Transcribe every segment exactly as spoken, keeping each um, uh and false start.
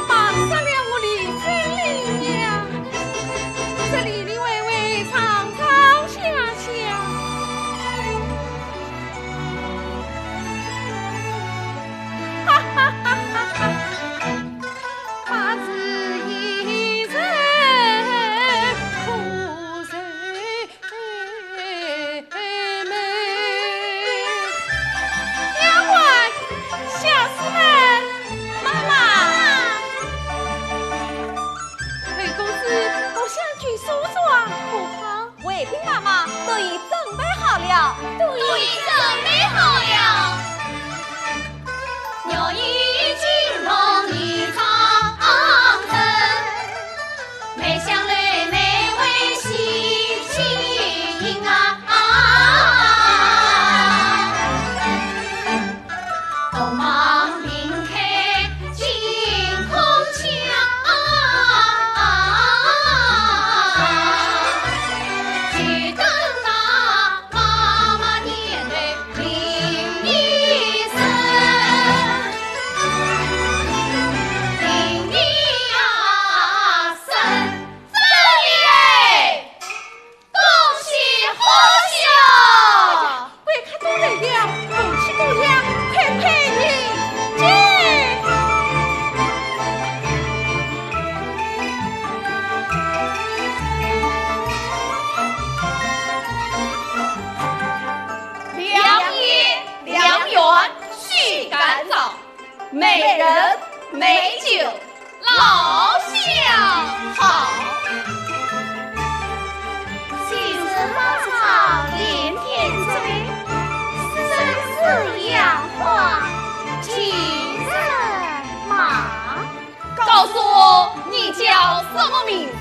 忙煞了我李生林呀，这里里外外上上下下。哈哈哈哈哈！八字一人苦受 妹妹。丫鬟，小厮们，妈妈。侯公子，我想去梳妆，可好？回禀妈妈，都已准备好了。都已准备好了。 贵客都来了，凤喜姑娘，快快迎接。 良夜良缘须赶早，美人美酒老相好。告诉我，你叫什么名字？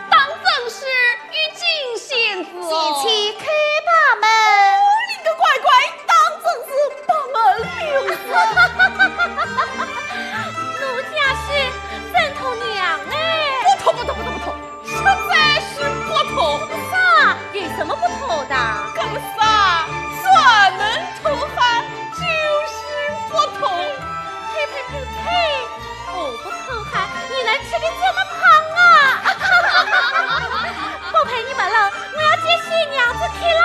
当真是玉京仙子哦。你个乖乖，当真是白毛女子。奴家是曾童娘哎。不妥，不妥，不妥，不妥，实在是不妥。啥？有什么不妥的？可是啊，专门 土汉就是不同。呸呸呸呸！我不土汉，你能吃得这么胖啊？不陪你们了，我要见新娘子去了。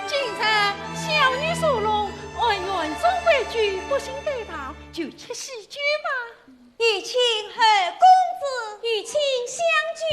今日小女受弄，按院中规矩，不行得堂，就吃喜酒吧。 有请侯公子。有请香君。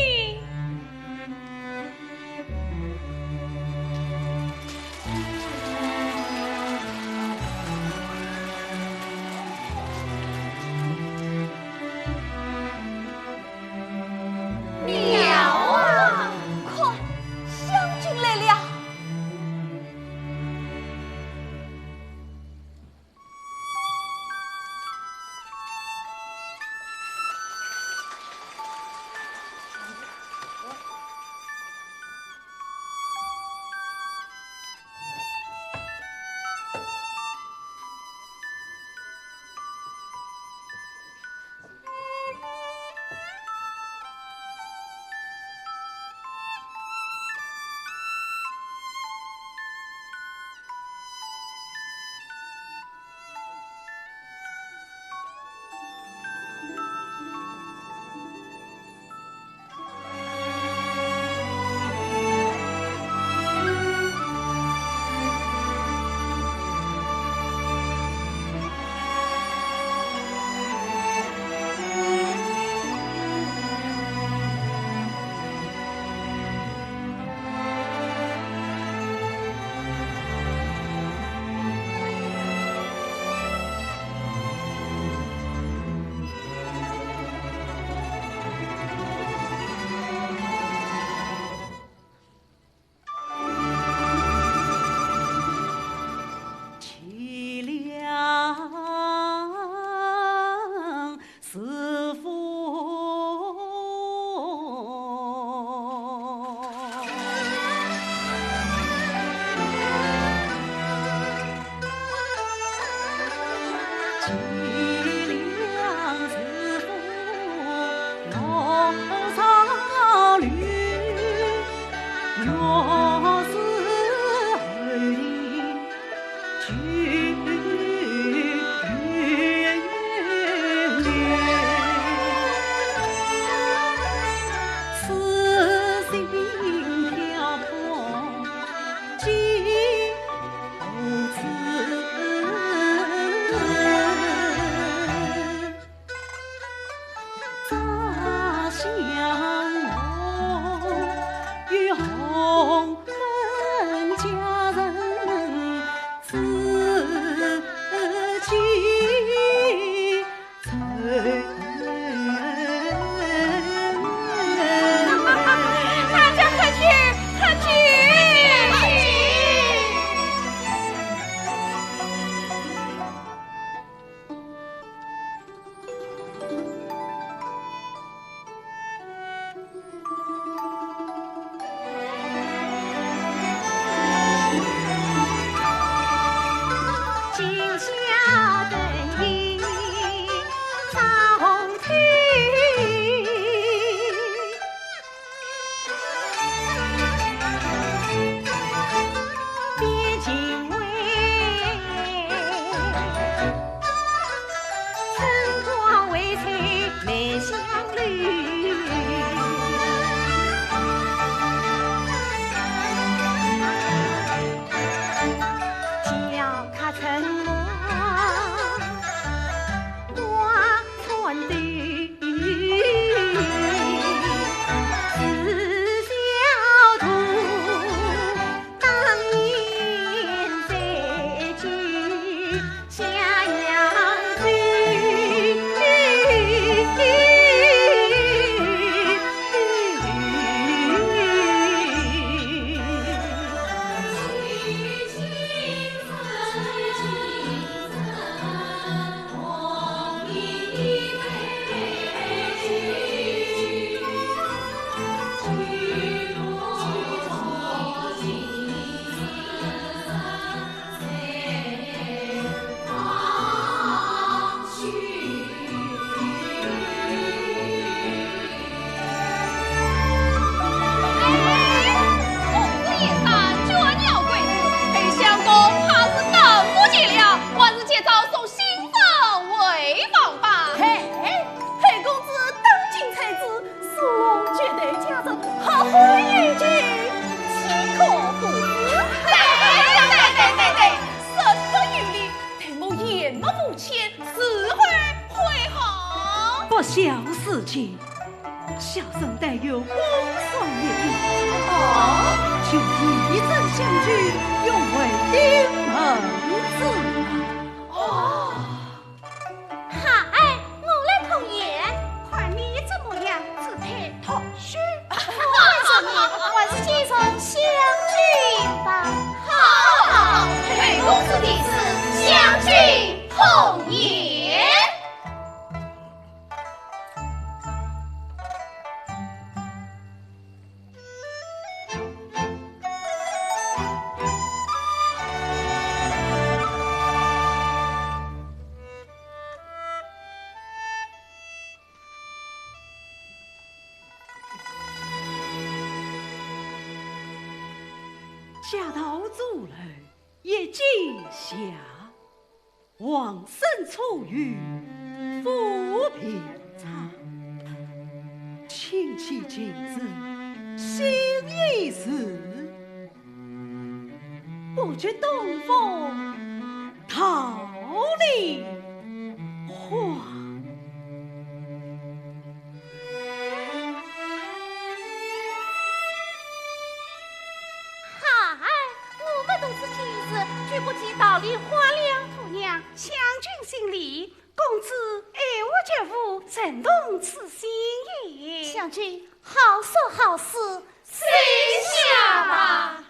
小事情，小生但有公事一禀，就一阵相救，用为顶门子。哦。嗨，我来童言。看你这模样，只配读书。我说你，还是先从相救吧。好，好，好，陪公子弟子相救童言。 家道阻楼一径斜，王孙初育富平昌。亲戚近日心已死，不觉东风桃李花。 嗨，我们都是亲事，就不及桃李花了。驸娘，将军姓李，公子爱屋及乌，正懂此心意。将军，好说好说，收下吧。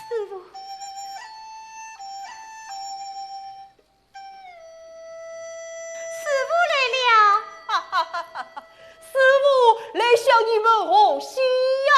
师父，师父来了。师父来向你们贺喜呀！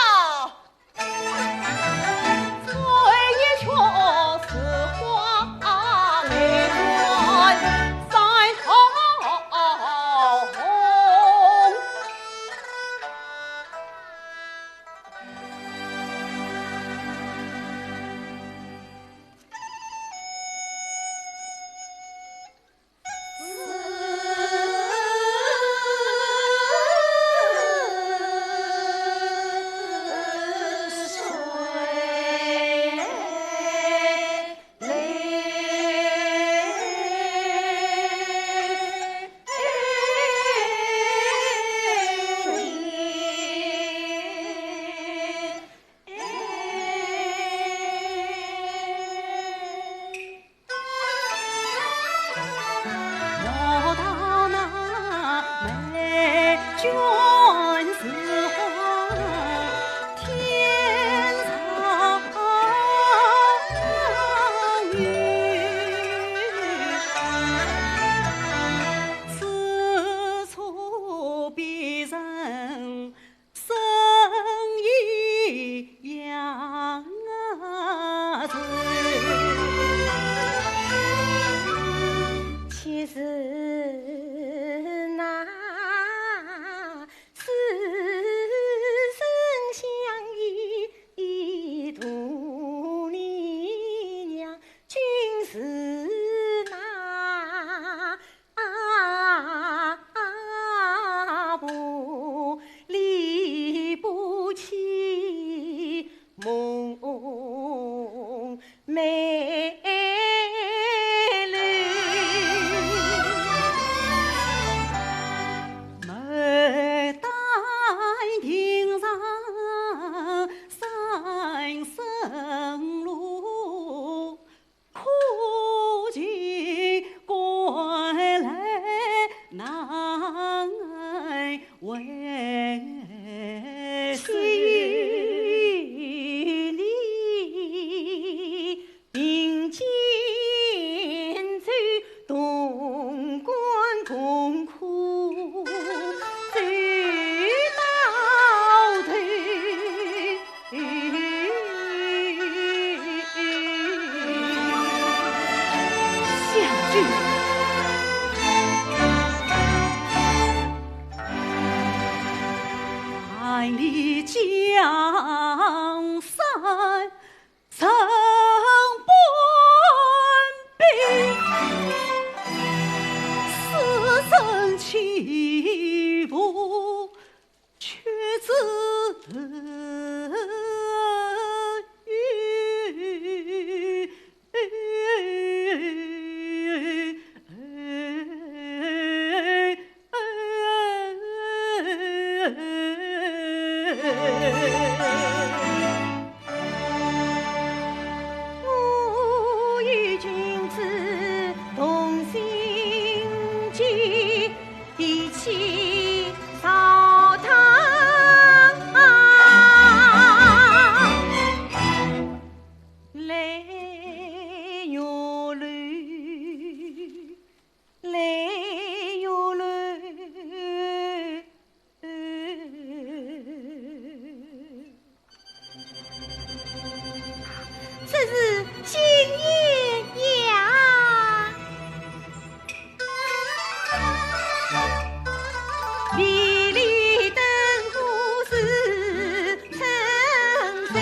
万里江山人不比，斯人岂无屈指 我与君子同心计，一起朝堂。 来月楼，来月楼。这是金雁呀。 迷离灯火似春水，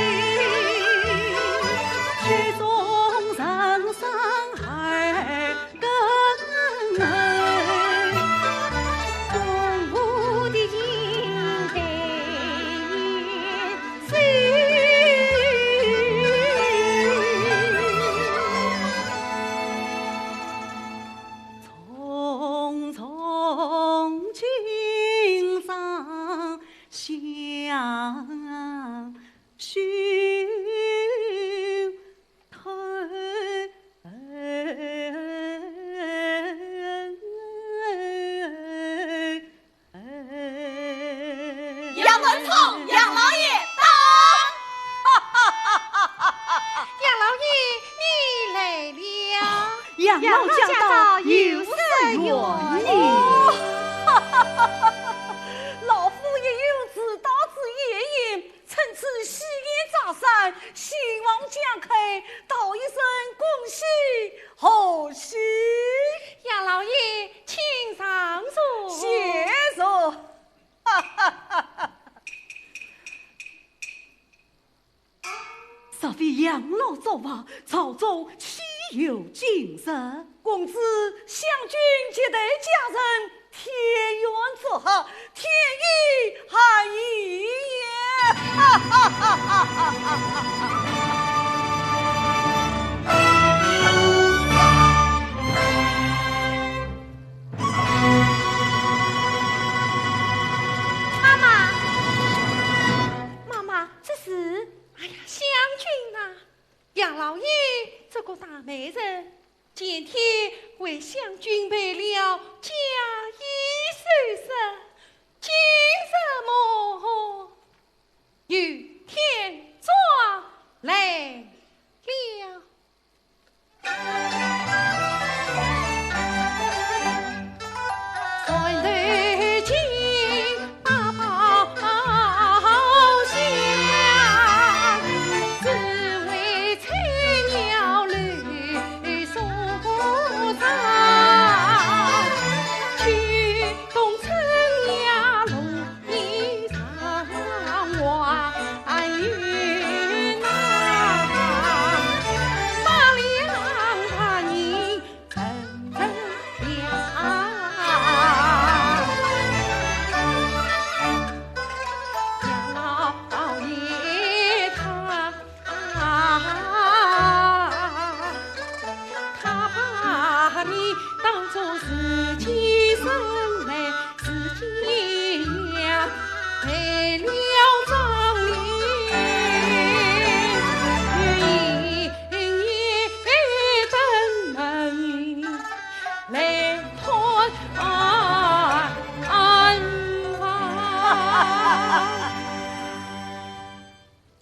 曲终人散二更后，东吴的情悲 匆匆锦上相寻。 杨文聪，杨老爷到。杨老爷，你来了。杨老驾到，有失远迎。哦，老夫也有自到之远迎， 乘此喜迎张三，喜望将开，道一声恭喜贺喜。杨老爷，请上座。谢座。若非杨老作法，朝中岂有今日？ 公子，香君及待佳人，天缘之合，天意含义也。妈妈，妈妈，这是？哎呀，香君呐，杨老爷这个大美人， 前天为香君备了嫁衣首饰，今日么又添妆来了。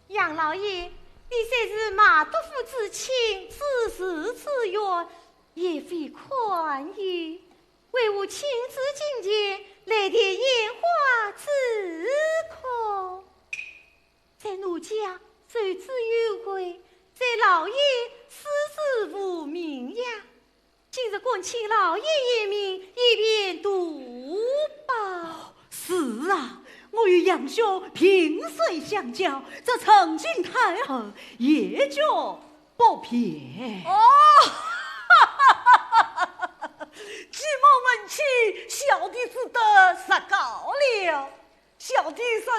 杨老爷，你虽是马督府之亲，知事之远，也非宽裕，为何亲自进前来填烟花止渴？在奴家受之有愧，在老爷始知无名呀。今日唤起老爷爷名，以便图报。是啊，我与杨兄萍水相交，这成亲太后也就不便。哦，既蒙闻起，小弟只得实告了。小弟实是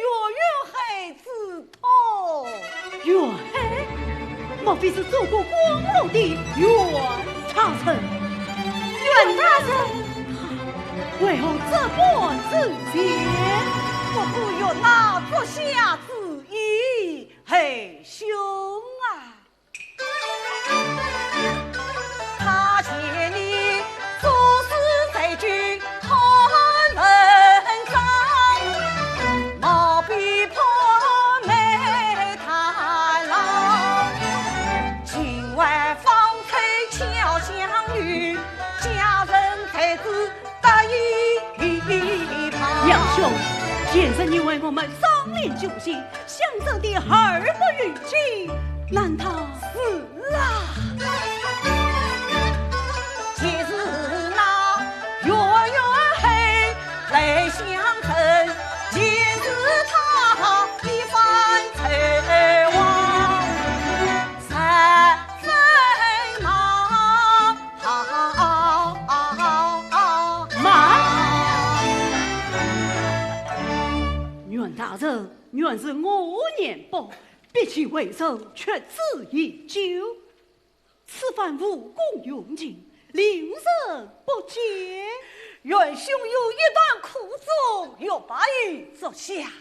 受袁海之托。袁海？莫非是做过光禄的袁大人？袁大人？他为何这般之情？不过有那足下之意，海兄啊。 他见你做事在军看文章，毛笔破梅太郎，今晚方才巧相遇，佳人才子得意旁。杨兄，前日你为我们赏脸酒席， 想着的儿不与妻，难道？是啊，就是那圆圆黑来相称，就是他一番才华，三分貌。慢！袁大人， 原是我年薄，比其为人却知已久，此番无功用尽，令人不解。袁兄有一段苦衷，欲把与足下。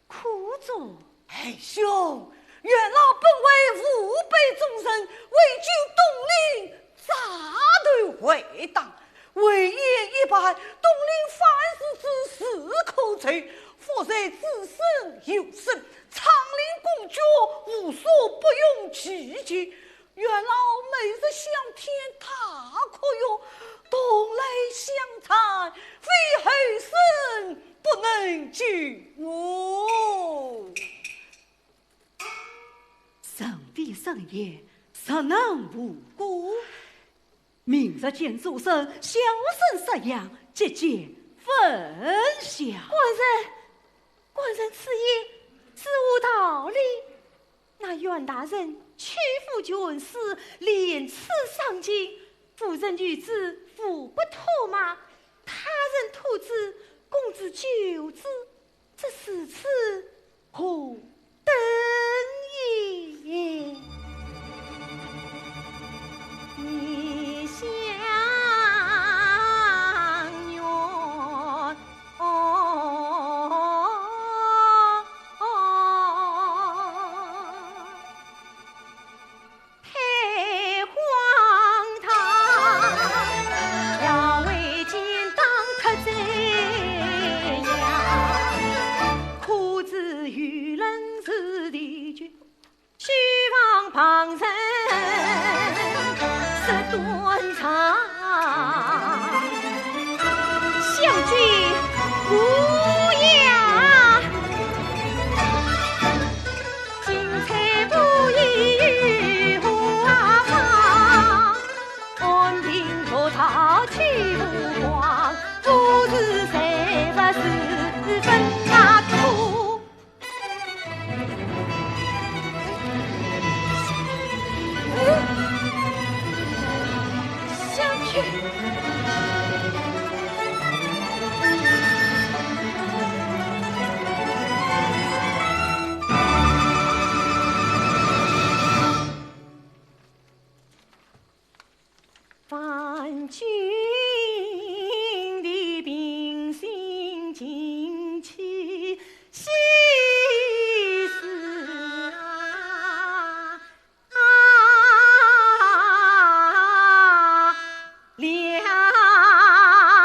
苦衷？哎兄，袁老本为吾辈忠臣，为救东林 铡头回党，为演一派东林反事之势可追，复在子孙后身，昌林公爵无所不用其极。袁老每日向天大哭哟，东来相残，非后生不能救哦。 人非圣贤，孰能无过？明日见诸生，小生式样，即见分晓。官人，官人此言是无道理。那袁大人屈服权势，廉耻上进，夫人与之互不妥吗？他人托之，公子救之， 这是此何等也？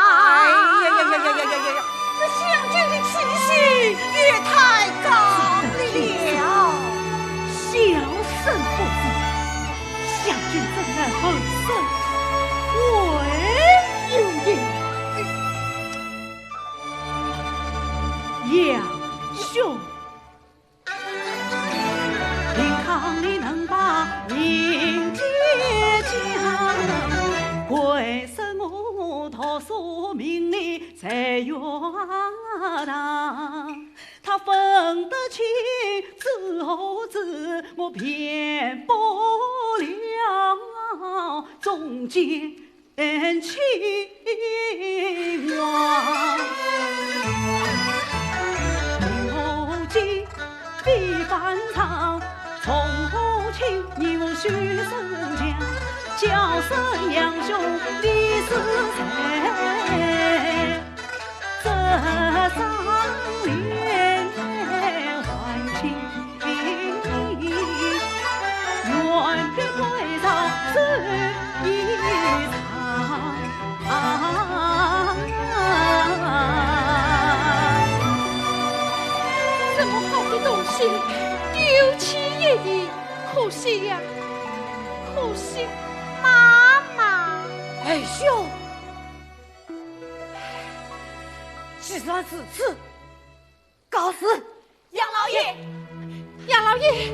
哎呀呀呀呀呀呀呀呀！这香君的气性也太高了。小生不知，香君怎奈何生为名利在学堂，他分得清是和是，我辨不了中间情况。我今 非反常，从何请你我许守强，叫声杨兄李是谁？这张脸还请你，愿别归朝这一场。 啊，这么好的东西，丢弃也已，可惜呀，可惜妈妈。哎呦，既然如此，告辞。杨老爷，杨老爷，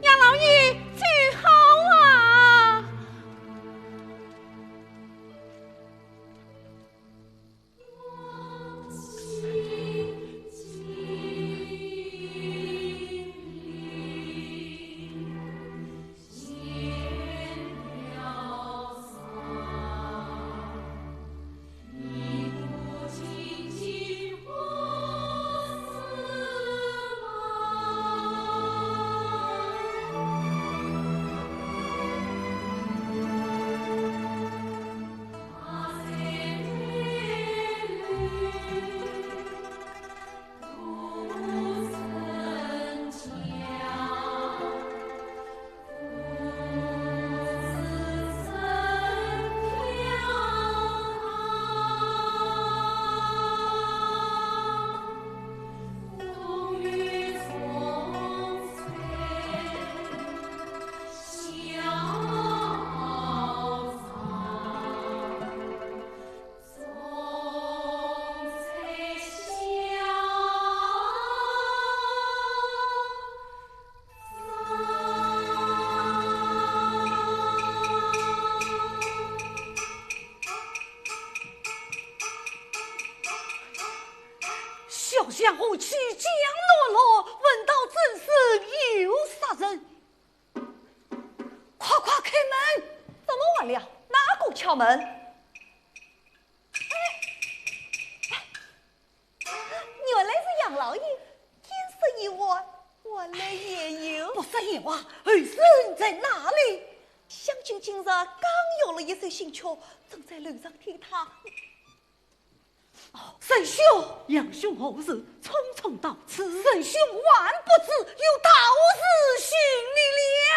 杨老爷，走好啊！小强何其强！落落，问道怎是有杀人？快快开门！怎么晚了？哪个敲门？哎，哎，原来是杨老爷。天色已晚，晚来也有。不说闲话，后生在哪里？香君今日刚有了一首新曲，正在楼上听他。 哦，沈兄！杨兄何事匆匆到此？沈兄还不知，有道士寻你了。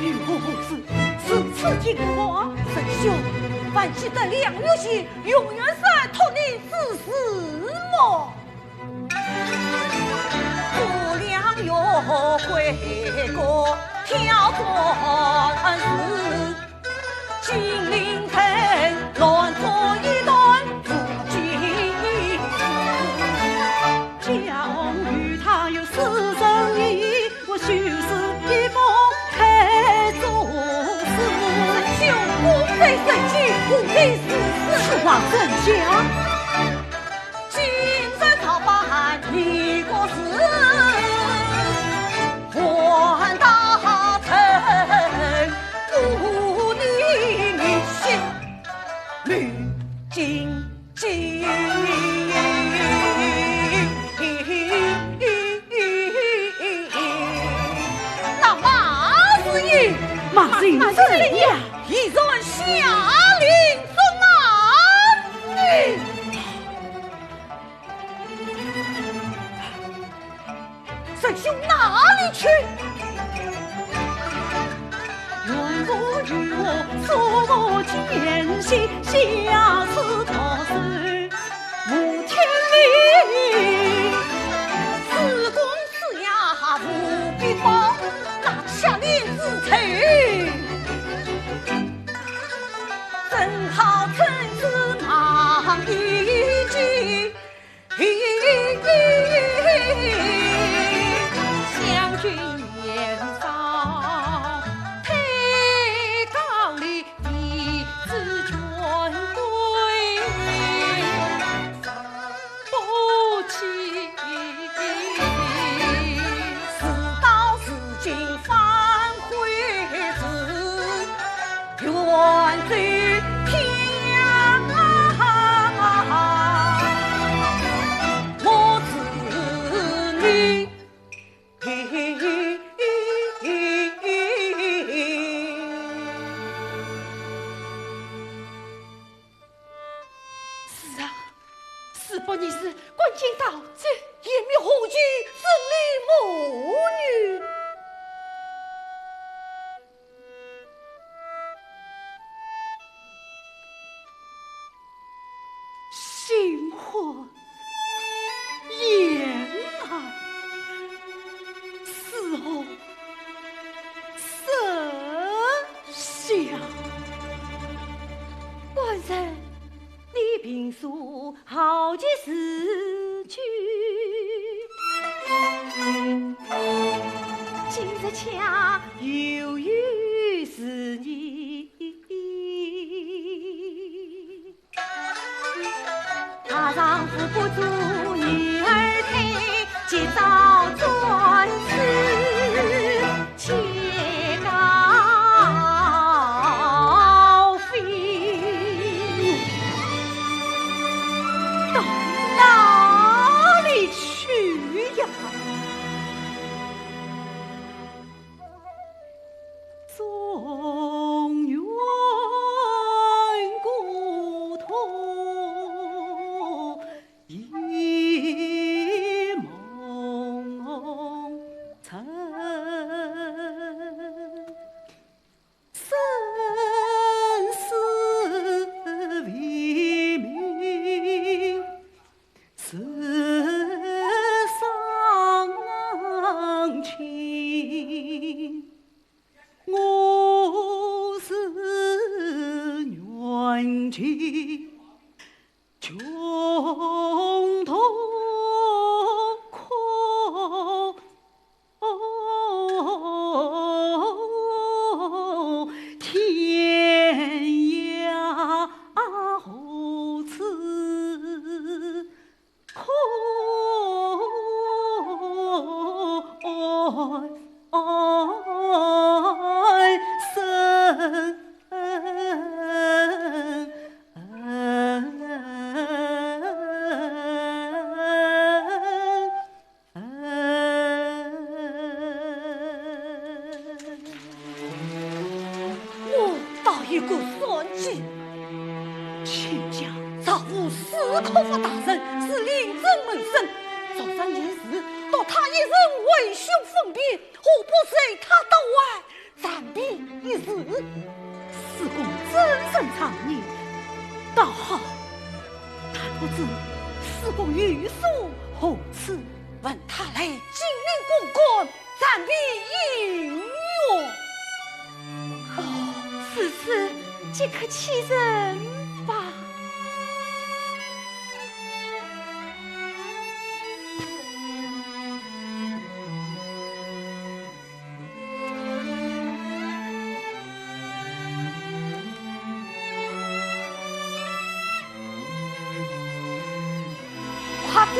有何事？如此惊慌？沈兄，还记得两月前，永元寺托你之事么？过两月回国挑战士， 金陵城乱作一团如今。家翁与他有私人意，我许是一封开做事。沈兄，不必生气，无的是事。此话怎讲？ 今日操办你国事，还大臣不理民心，律金经。那马士英，马士英怎样？已然下令捉拿你。 沈兄哪里去？愿我与我所见，下次保守无天理。此功此夜无必报，拿下令之罪，正好趁此忙一计。 将军年少，太高丽，弟子全功是啊，事不宜迟，赶紧逃走。严密何求，真理母女。 新婚燕尔，事后设想。官人，你平素好节事句，今日恰又有事你。 大丈夫不助女儿推，及早转世且高飞。到哪里去呀？ 状元孤独一梦成，生死未明，世上情。 我是愿尽穷途苦天涯何处 空安身。我倒有个算计。卿家。赵府是孔府大人，是令尊门生，昨日你是独他一人为兄分别，何不随他到外暂避一时？四公真正常言，倒好，但不知四公寓所何处？ 问他来金陵公馆，暂避应允。哦，如此即刻启程吧。 快点！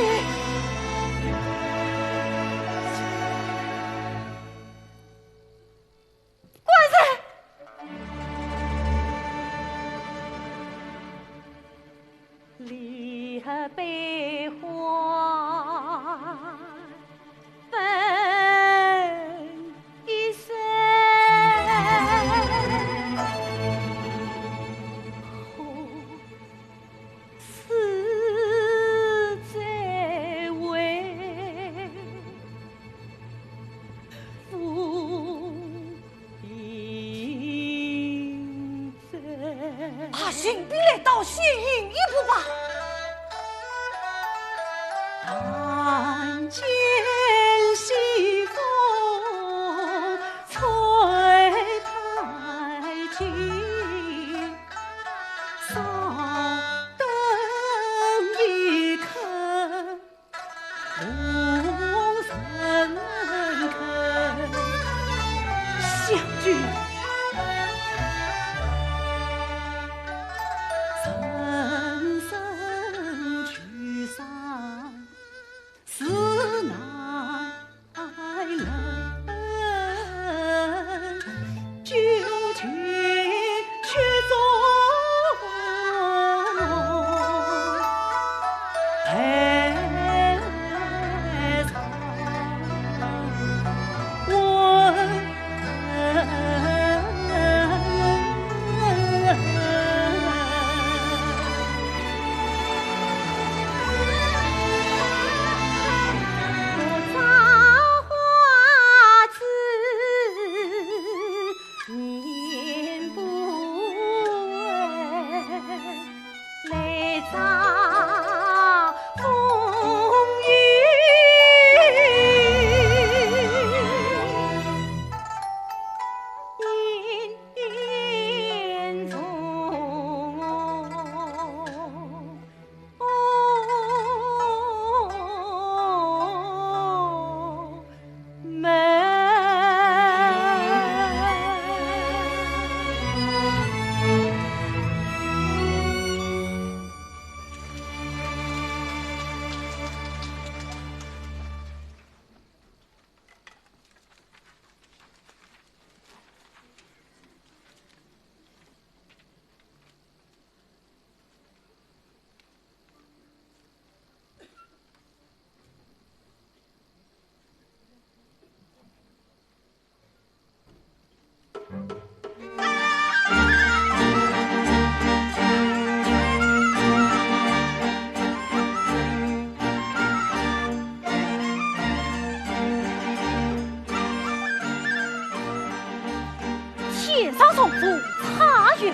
官人！离合悲欢 分一生，何时再会？浮云 快请婢来到，先饮一杯吧。但见西风吹白云，稍等一刻。 无人肯。想君。人生聚散是难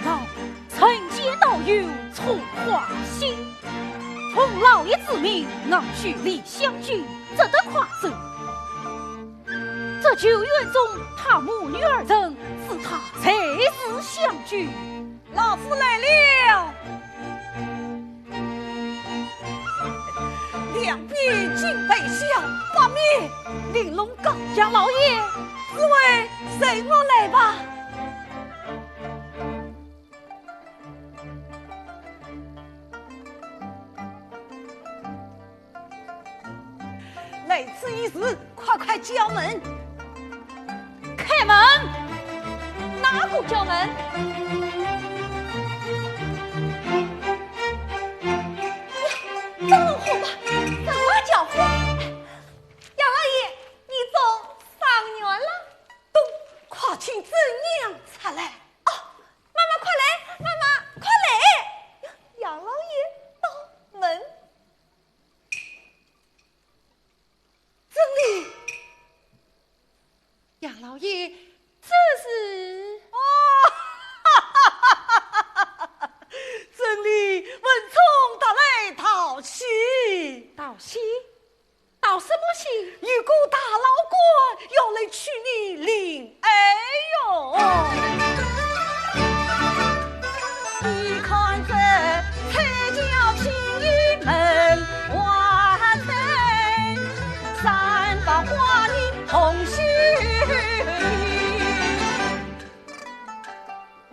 到，人间道友错花心。奉老爷之命，我去李香君，只得快走。这酒宴中，他母女二人，只他才是香君。老夫来了。两边金杯香，八面玲珑糕。杨老爷，此位随我来吧。 来此一事，快快叫门。开门！哪个叫门？呀，这么火吧，什么叫火？杨老爷，你做赏月了？咚，快请正娘出来。哦，妈妈快来，妈妈快来！杨老爷到门。 真的，杨老爷，这是……哦，真的，文聪到来道喜。道喜？道什么喜？有个大老倌要来娶你林爱哟。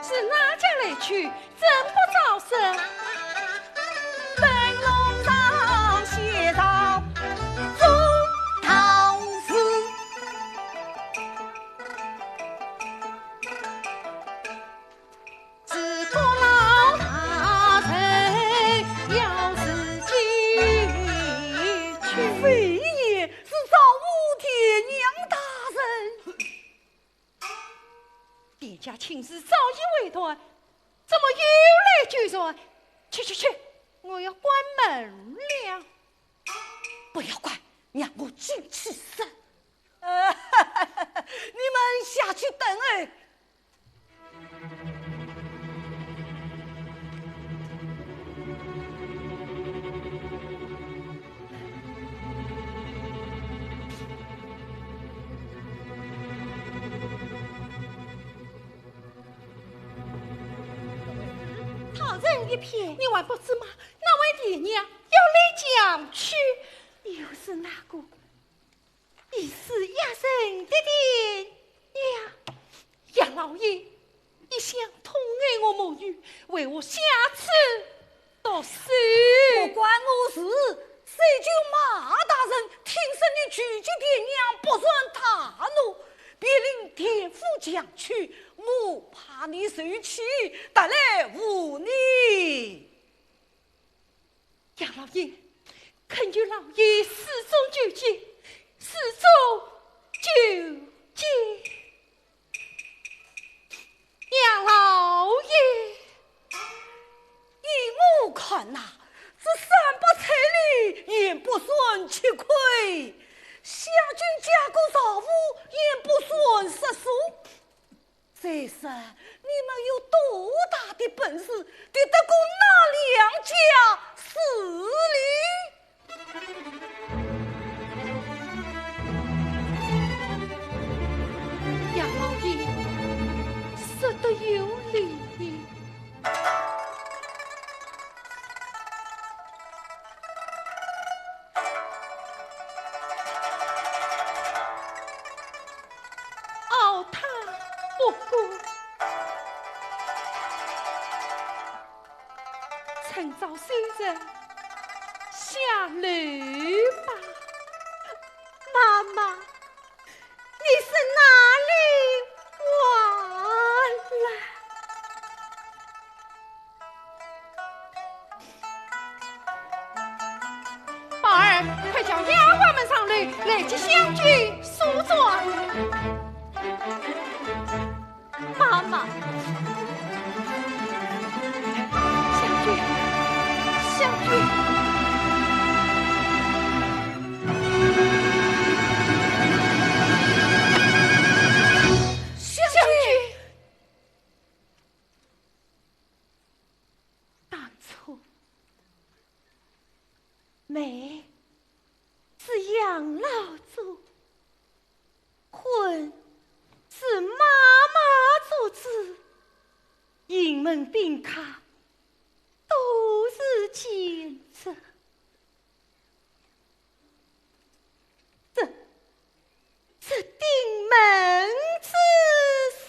是哪家来娶，怎不早说？非也，是赵武田娘大人。店家亲事早已未断，怎么又来纠缠？去去去，我要关门了。不要关，让我进去说。 呃，你们下去等候。讨人一片，你还不知吗？那位店娘要来讲娶，又是那个 一世压身的店呀，杨老爷，一向痛爱我母女，为何下此毒手？不关我事，谁叫马大人听说你娶妻店娘不算大奴，便令田府强娶，我怕你受气，特来护你。 杨老爷，恳求老爷事中求见，事中求见。杨老爷，依我看呐，这三百彩礼也不算吃亏，香君嫁个赵府也不算失俗。 再说，你们有多大的本事，敌得过那两家势力？杨老爷，说得有理。 熬他不过。趁早收拾，下楼吧。妈妈，你是哪里话来？ 宝儿，快叫丫鬟们上楼，来接香君梳妆。妈妈，香君，香君。香君。媒是杨老祖，婚是妈妈做主，迎门宾客都是奸贼。这，这顶门之算，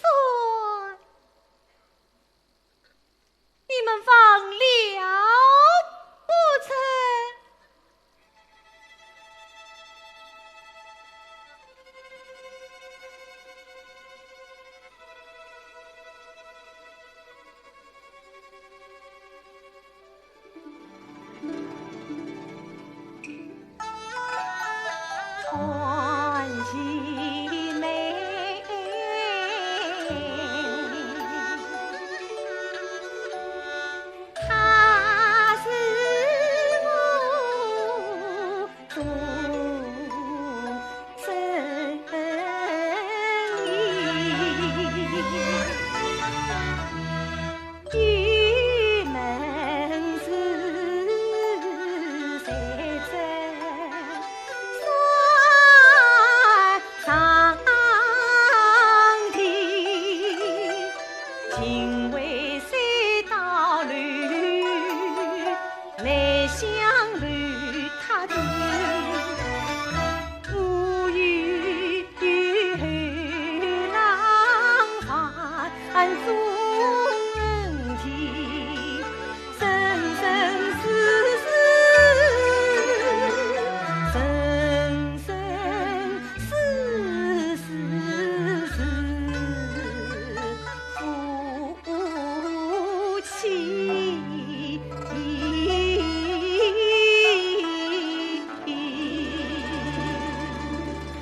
你们忘了不成？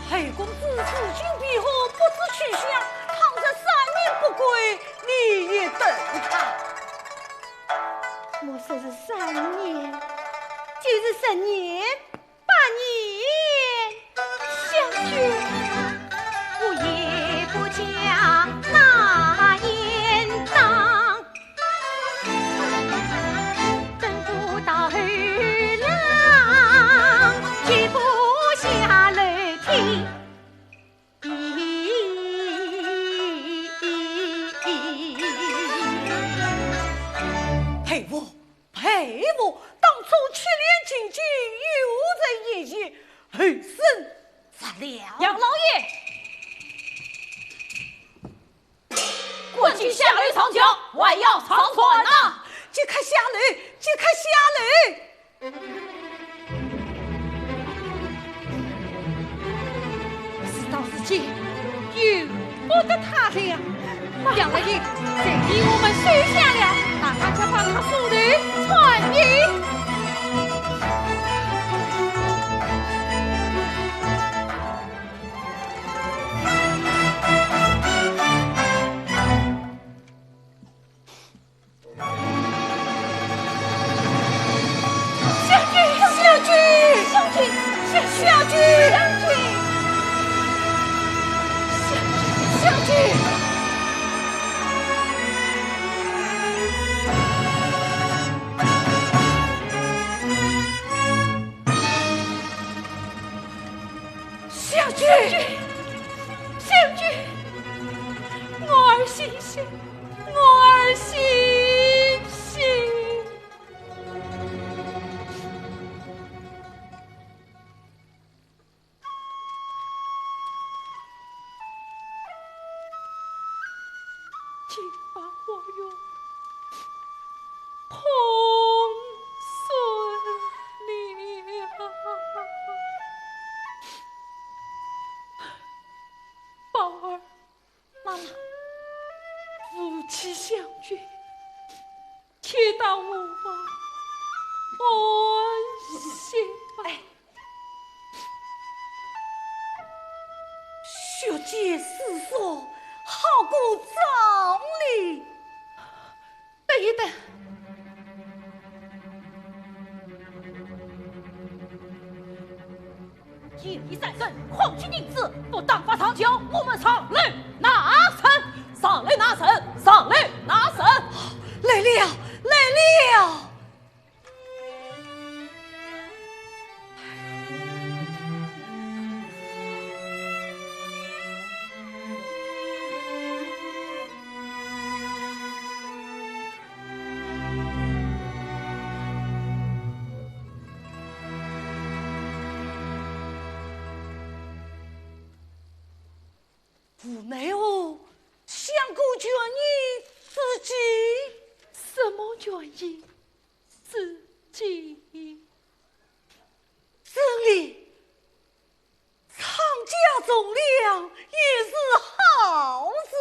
后宫之事，君必和，不知去向。倘若三年不归，你也等他。莫说是三年，就是十年、八年，小姐，我也不讲那严当。 等不到后郎，绝不下楼梯。佩服，佩服，当初七年进京，有人一言，后生着了。杨老爷。 赶紧下楼上轿，还要上船呐！即刻下楼，即刻下楼！事到如今，由不得他了。杨老爷，这礼我们收下了，马上就把他送到船里。 小姐，小姐，小姐，小姐，小姐，小姐。 小姐，小姐，我儿醒醒，我儿醒醒。竟把花园 空孙了。宝儿，妈妈，夫妻相聚，且到我房安歇吧。哎， 血溅四座，好过葬礼。等一等。酒已三升，况且银子，不打发上轿，我们上楼拿人，上楼拿人，上楼拿人。来了，来了。无奈何，想过捐衣之计。什么捐衣之计？真的，昌家从良，也是好事。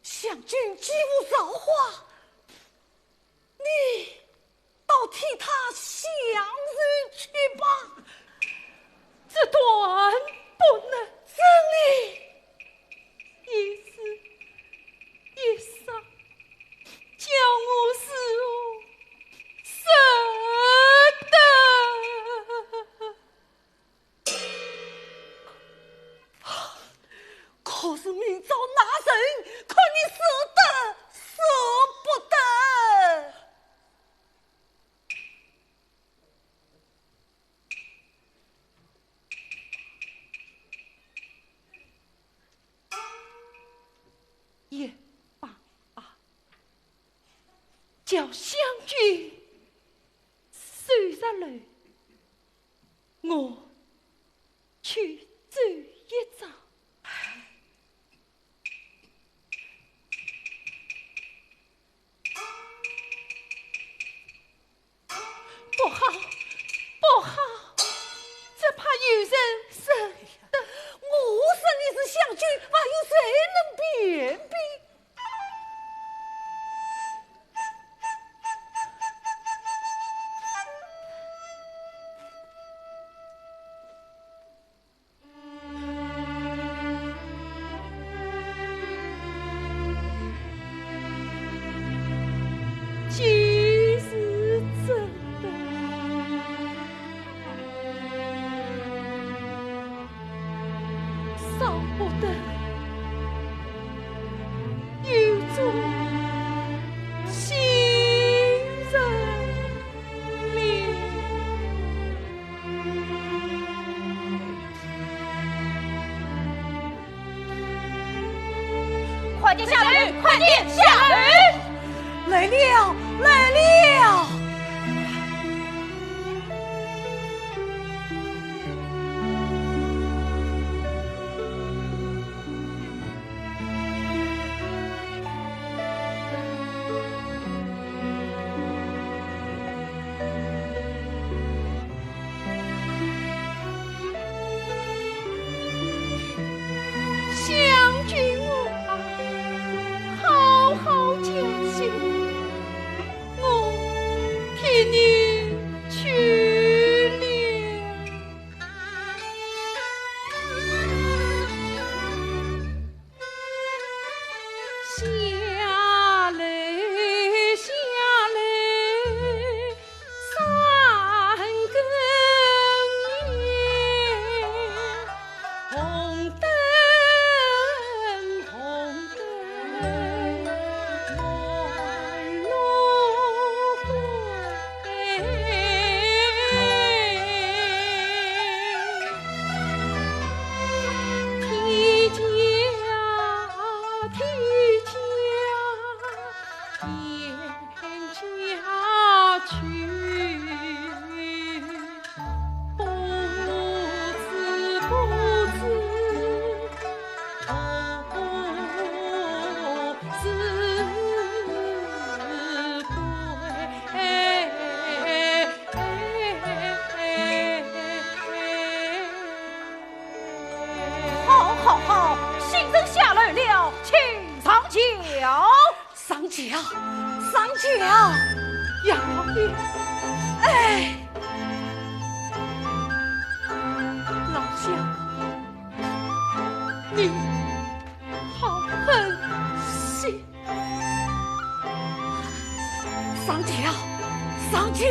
想君既无造化，你 倒替他想想去吧。这断不能。真的？一时一杀，叫我如何舍得？可是明朝那人，看你舍得舍不得。 也罢啊，叫香君收拾了，我去走一遭。 不好，不好，只怕有人认得。我说你是香君，还有谁能辨别？ 既是真的，少不得有种新人了。 快点下楼，快点下楼！来了，来了！ 香君啊，好好叫醒，我替你去了。 下来，下来，三更夜，红灯，红灯，满路 好，好，好，新人下楼了，请上轿。上轿，上轿。杨老爷，哎，老相公，你好狠心。 上轿，上轿。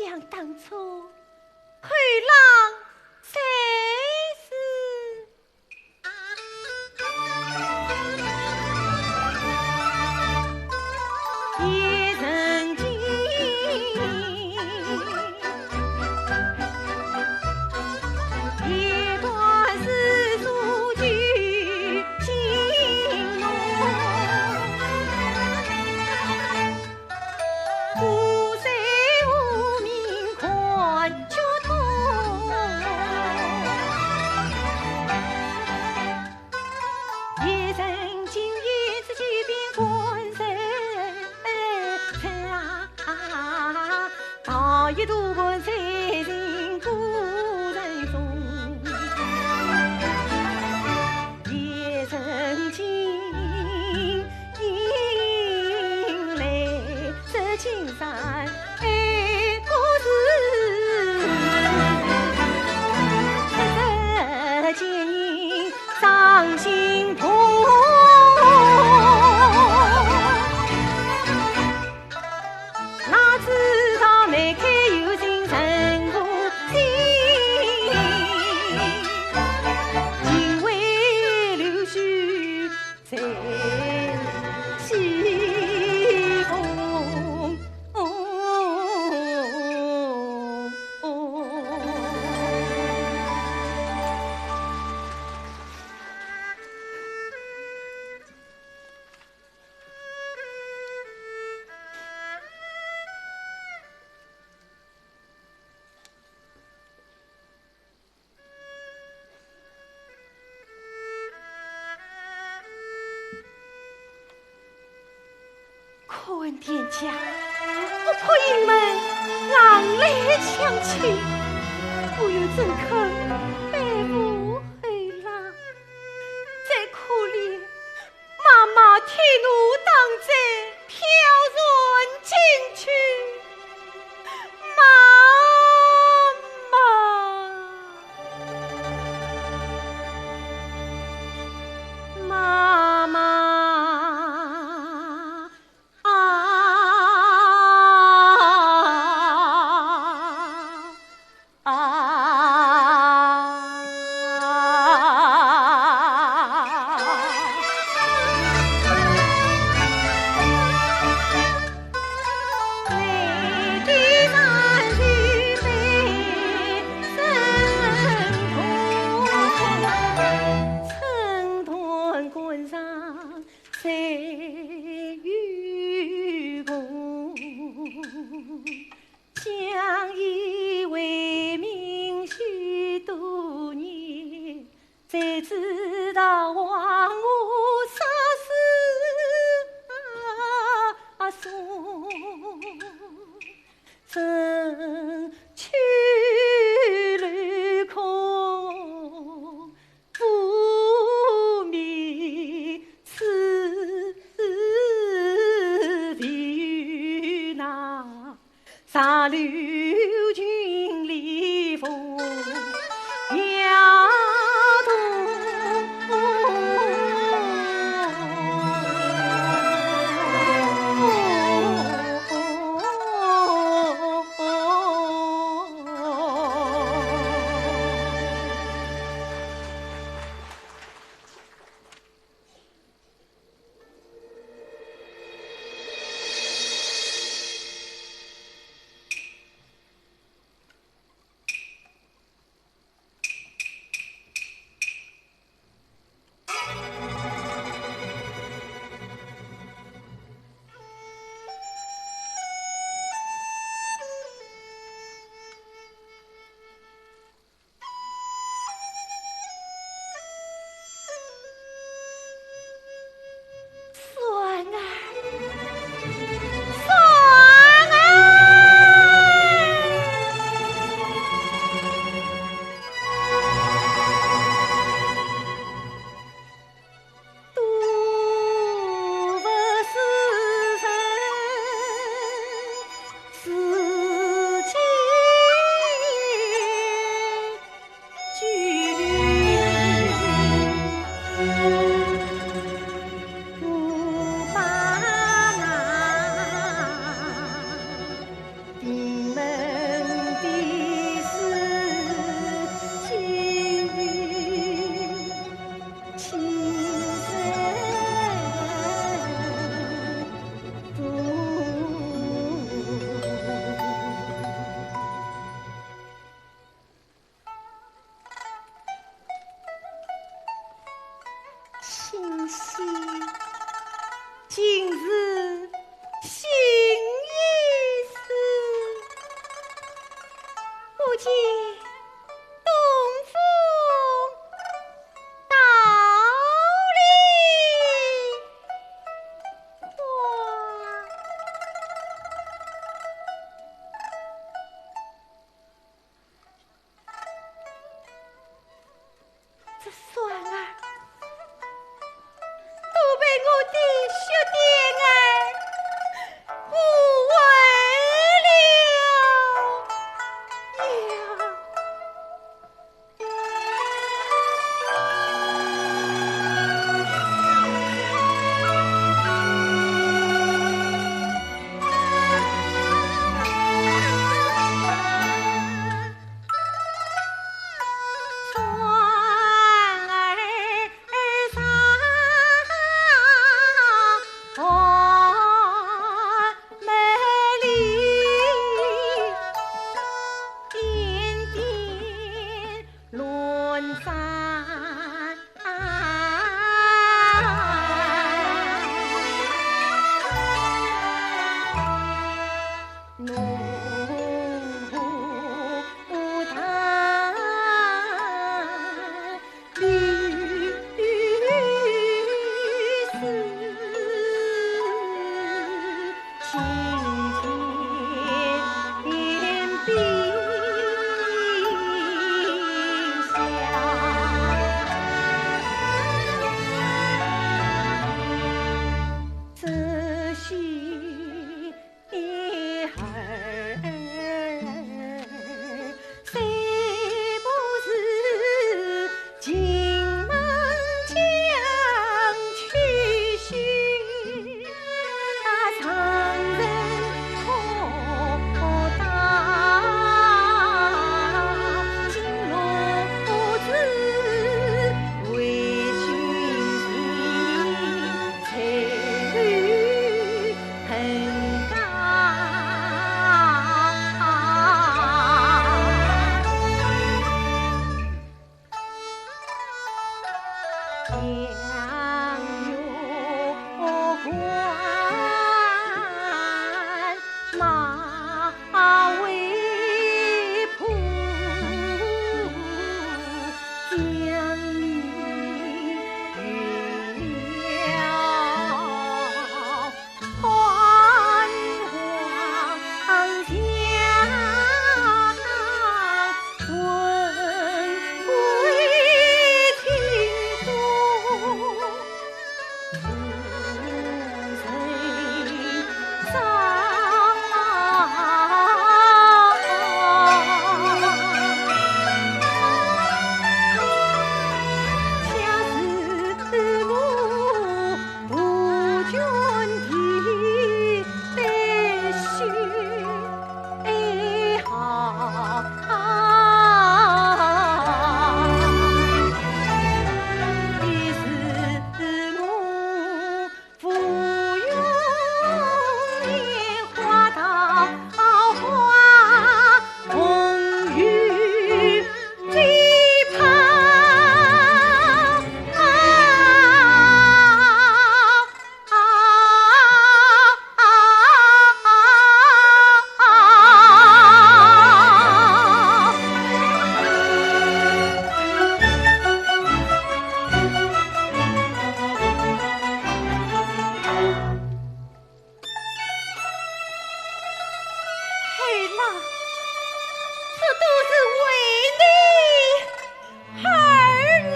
想当初，不问天价，不破营门，狼来抢亲，我又怎肯背负后浪？再可怜，妈妈替奴当仔，飘船进去。妈妈，妈妈。 啊，啊，相依为命许多年，谁知道忘我杀死阿松。 身去楼空，无名尸未有那，长留情里风。儿啊，这都是为你而来。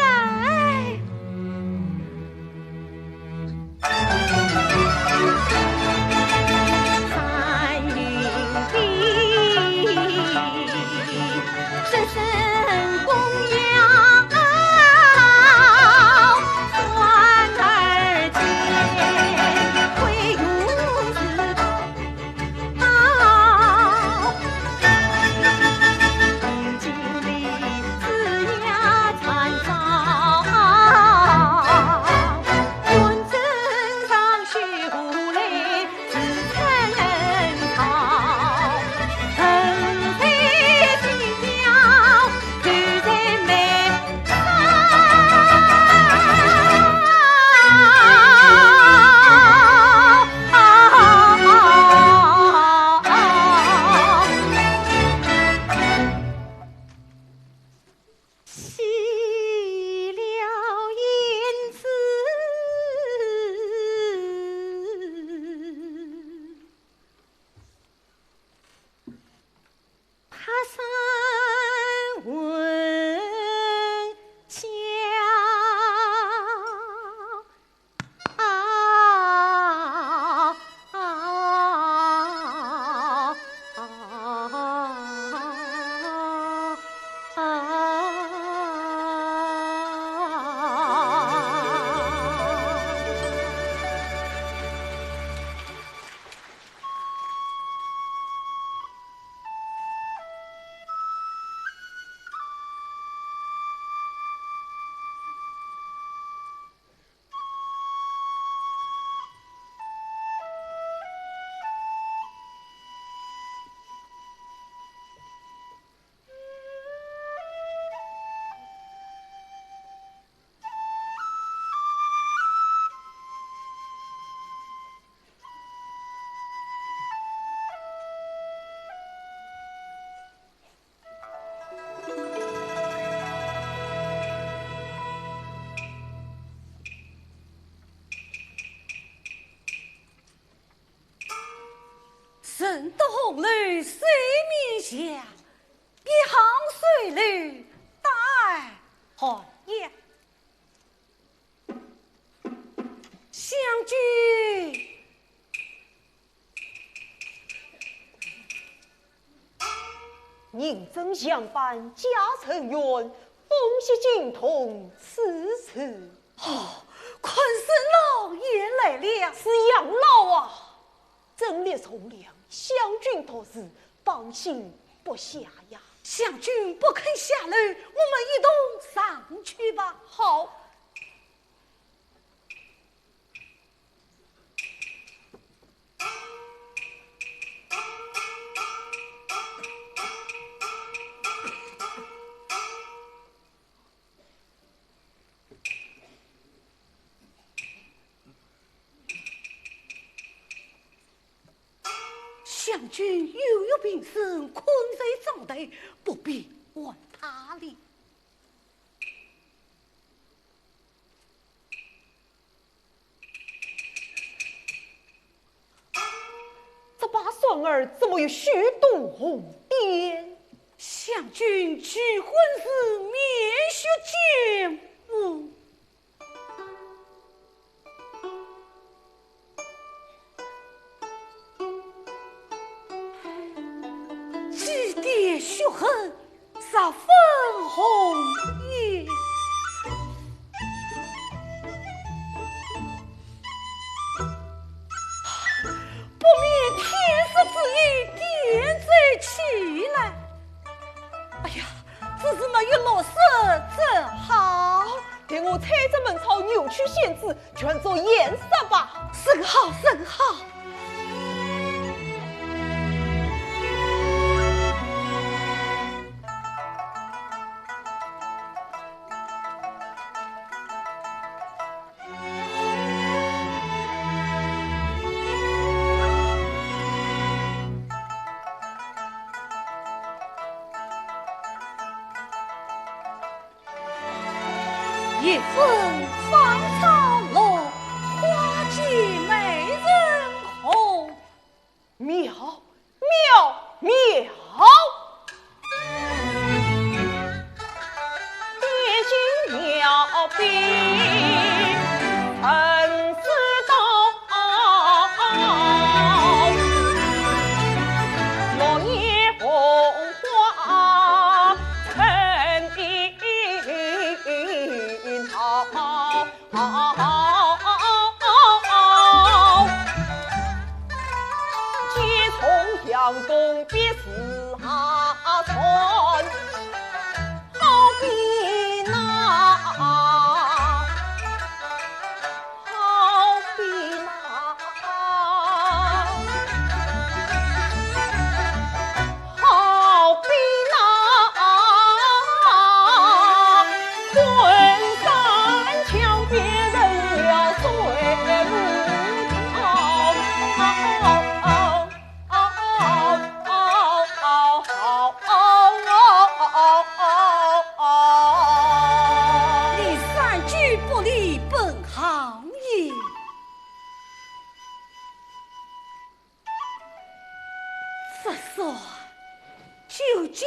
人到红楼水面下，一行水楼大寒夜。 相君，银针镶扳，甲辰圆，凤喜金童，此事。哦，看是老爷来了。是杨老啊，阵列从良，香君独自放心不下呀。香君不肯下楼，我们一同上去吧。好。 香君又有病身，困在帐台，不必唤她了。 这把扇儿怎么有许多红点？香君几婚时面学剑舞，几点血痕 十分红艳。不免天色之意，点缀起来。哎呀，只是没有落色正好。待我采摘嫩草，扭曲线枝， 全做颜色吧。甚好，甚好。一分芳草落，花间美人红。妙，妙，妙！你三句不离本行也。这说就叫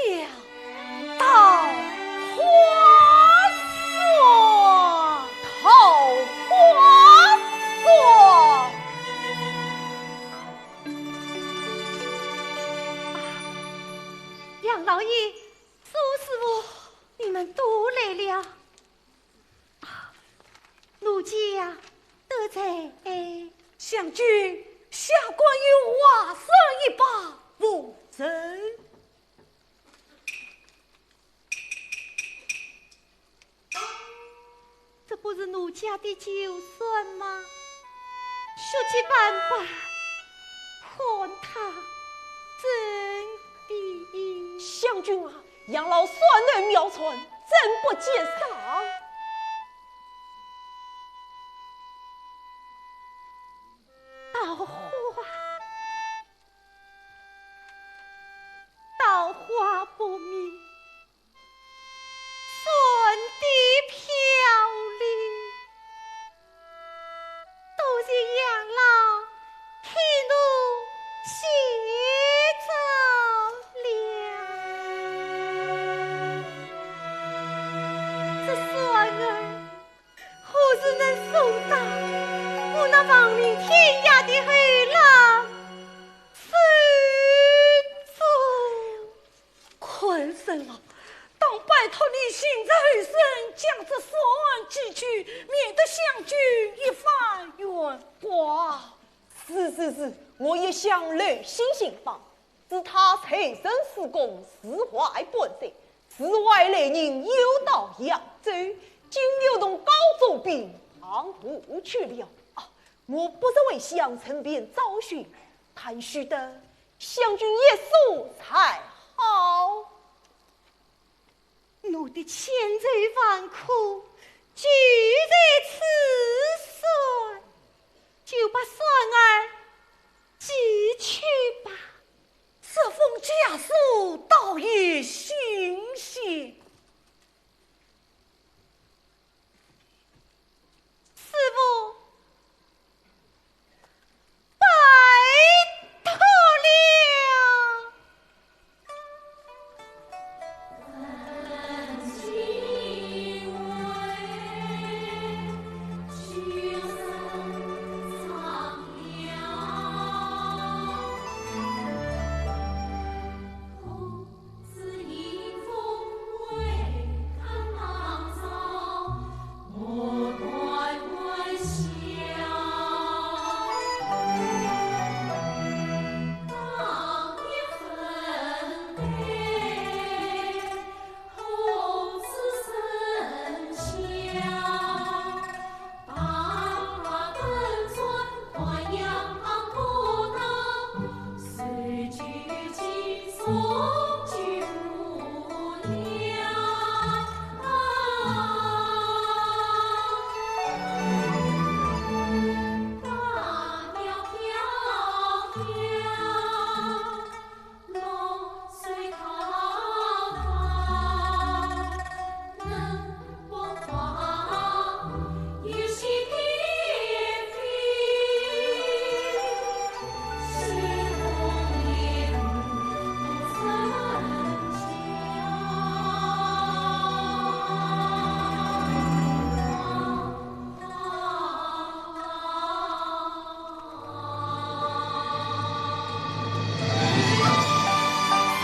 桃花扇。桃花扇。 杨老爷，苏师傅，你们都来了。啊，奴家都在。香君，下官有话说一罢，无人。 这不是奴家的旧扇吗？血迹斑斑，看它真的……香君啊，杨老扇儿妙传，怎不见赏？桃花，桃花不明， 扇的飘零，都是杨老替奴借走了。这了，当拜托你现在后生将这算寄去，免得香君一番怨挂。是是是，我已向刘昕寻访，知他才生死功，自怀半岁，自怀来人又到扬州，今又同高宗并旁途去了。啊，我不是为相城边找寻，但须得香君一说才好。 奴的千愁万苦，就在此算，就把算儿寄去吧。这封家书倒也新鲜。 师父，拜托了。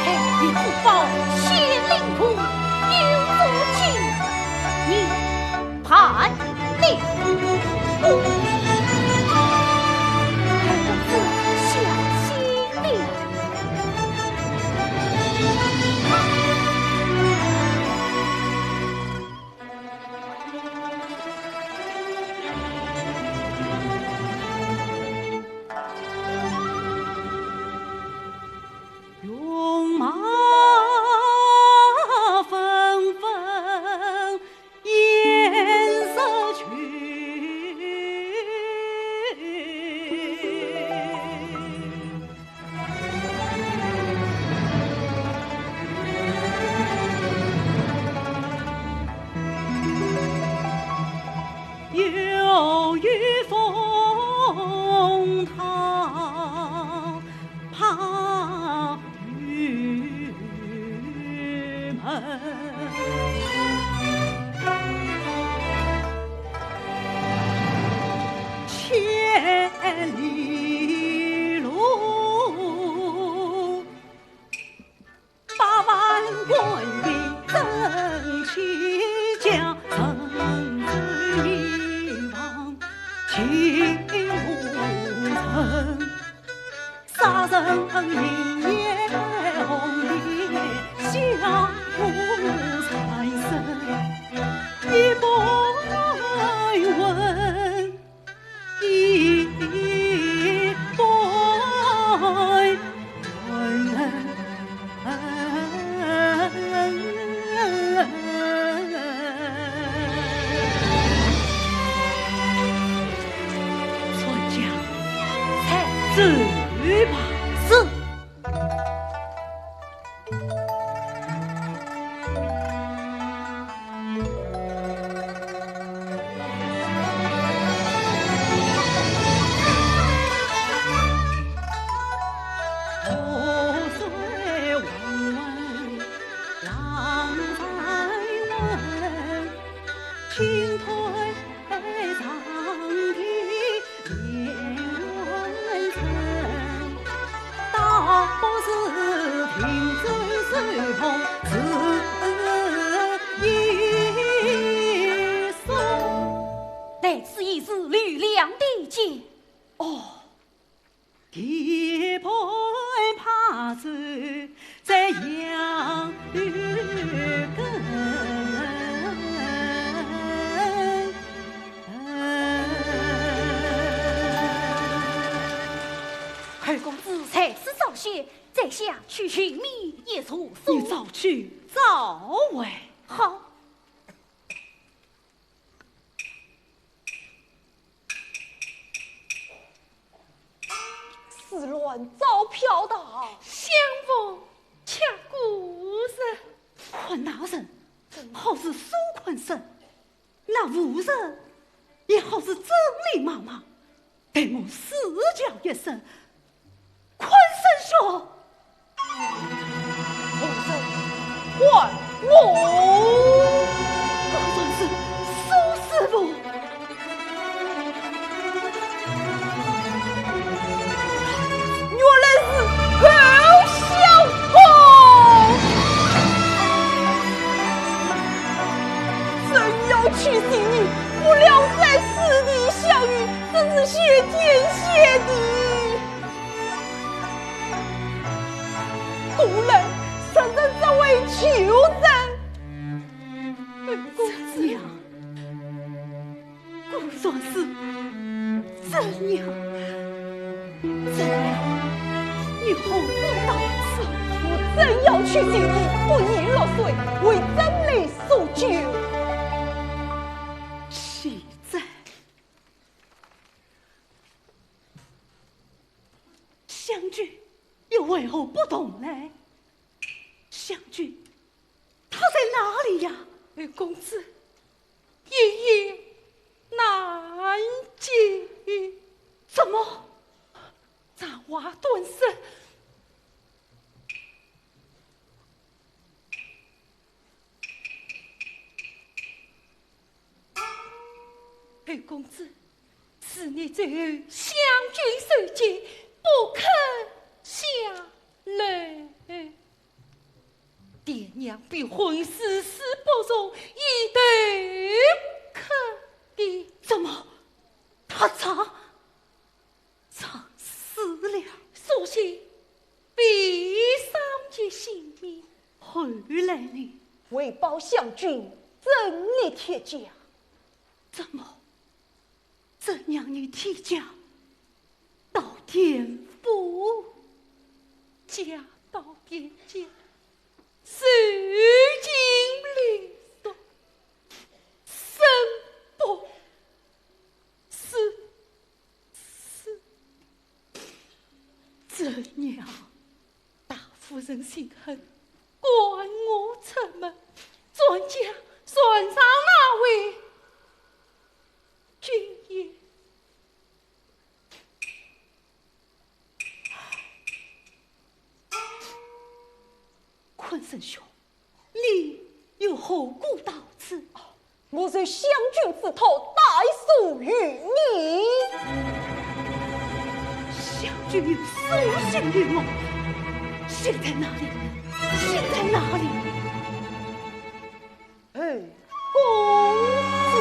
哎，你不报，先令狐有罪，你判定。公子小心了。 云马纷纷掩日去。 又遇风涛拍玉门。 千里路，百万官兵争天下，人争一方，情无人。杀人名言红颜，笑傲残生，一般人。 一般人。传将，在此吧。是。在杨柳根。侯公子在此早些，在下去寻觅一处所。你早去早回。好。 此卵早飘到。相府却无人。看那人，好似苏坤生，那妇人，也好似曾丽妈妈。待我四叫一声，坤生兄， 何人唤我？果然是苏师傅。原来是侯相公。正要去寻你，不料在此地相遇，真是谢天谢地。 古人常常只为求人。怎样？果然是怎样？怎样？你何故到此？我正要去寻你，不宜落水，为怎来所求？岂在？ 香君又为何不动来？香君，她在哪里呀？侯公子，一言难尽。怎么？长话短说。 侯公子，是你最后相君受惊，不肯下楼。爹娘比婚事事不容，一头磕地。怎么？他早 早死了。苏醒，必伤其性命。后来呢？为报相君，赠你铁甲。怎么？怎样？你铁甲到田府？甲到田间，受尽凌辱，生不如死。 怎样？大夫人心狠，赶我出门，转家传上那位君爷。坤生兄， 你又何故到此？我受相君之托，带书与你。相君有书信与我，信在哪里？信在哪里？哎，公子。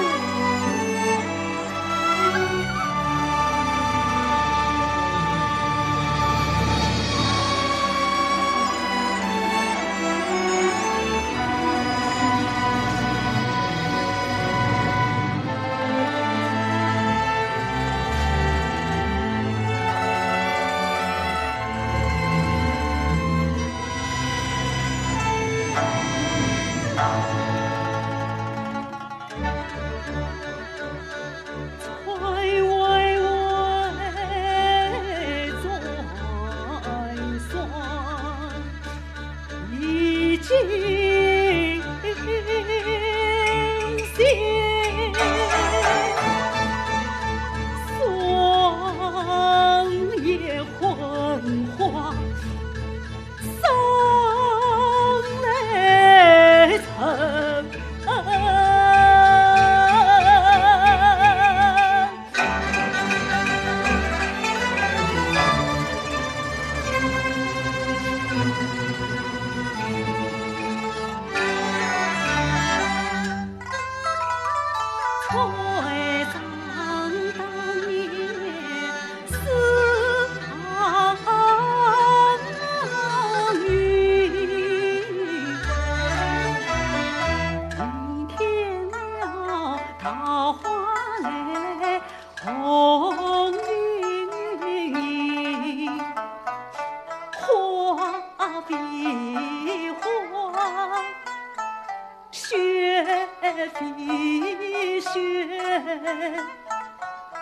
飞花，雪飞雪，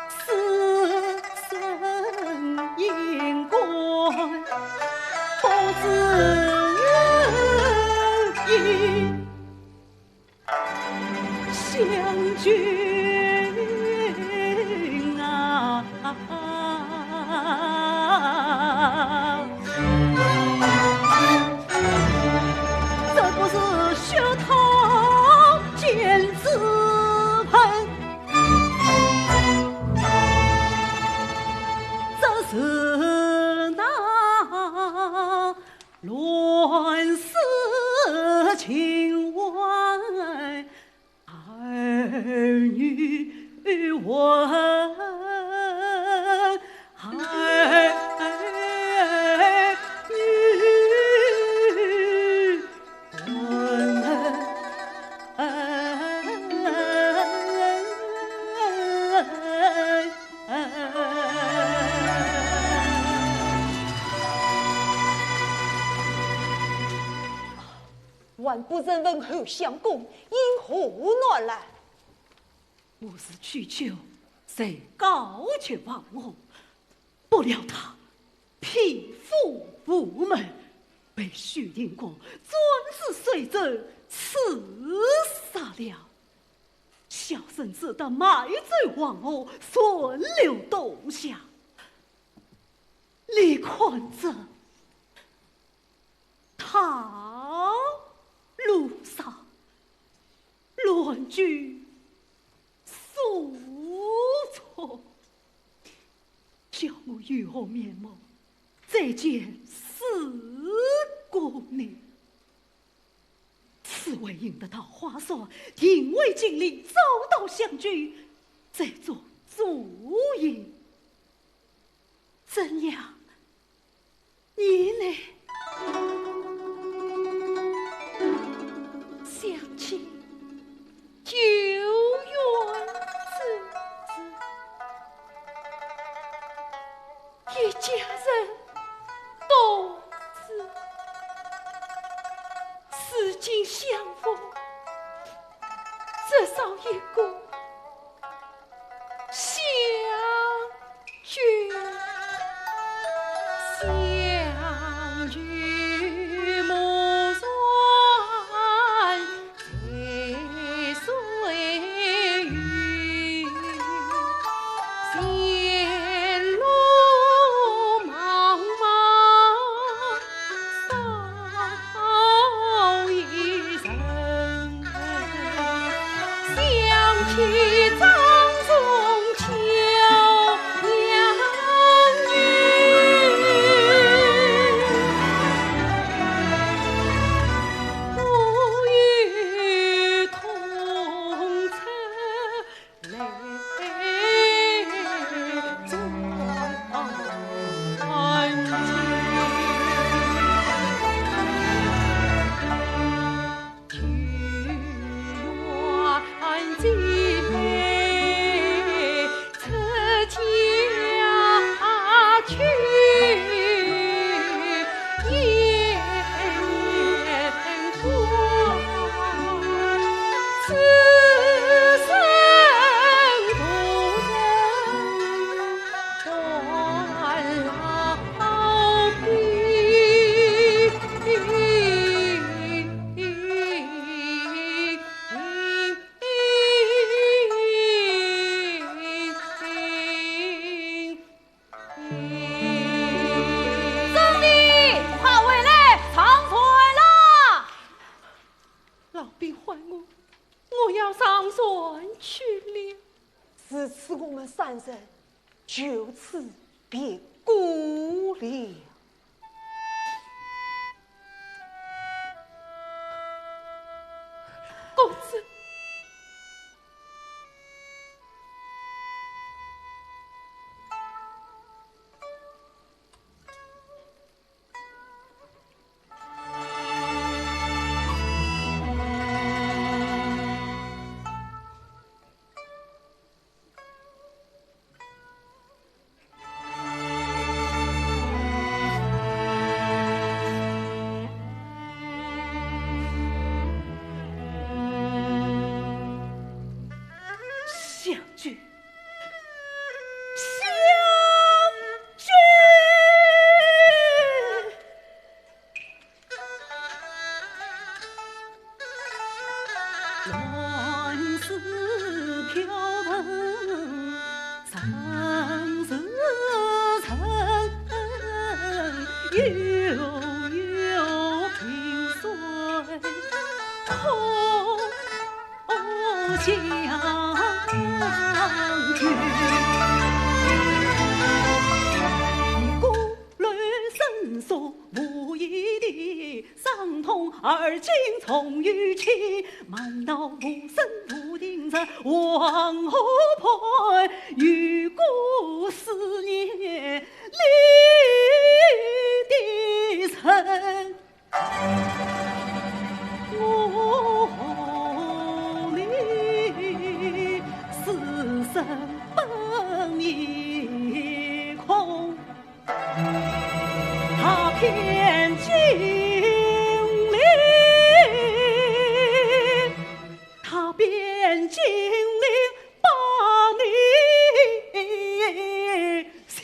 似曾阴关，不知有意。 香君啊，这不是雪堂见子盆，这是那 乱世情爱，儿女问，儿女问。 还不曾问候相公，因何乱来？我是去求谁告诉王后，不料他匹夫无门，被许定国专制水镇刺杀了。小生只得卖走黄河，顺流东下。你看这 桃路上，乱军宿错，叫我有何面目再见四姑娘？此为赢得桃花扇，定为金陵找到香君，再做主意。怎样？ 你呢？想起旧怨之子，一家人都是，如今相逢，只少一个 相聚。相聚目快回来上船啦！老兵唤我，我要上船去了。如此我们三人 就此别过了。公子。悠悠萍水空相遇。孤楼深锁无依地，伤痛而今重遇妻。满脑无声无定日望河畔，有过思念 你的人，我和你此生本已空。踏遍金陵，踏遍金陵把你寻。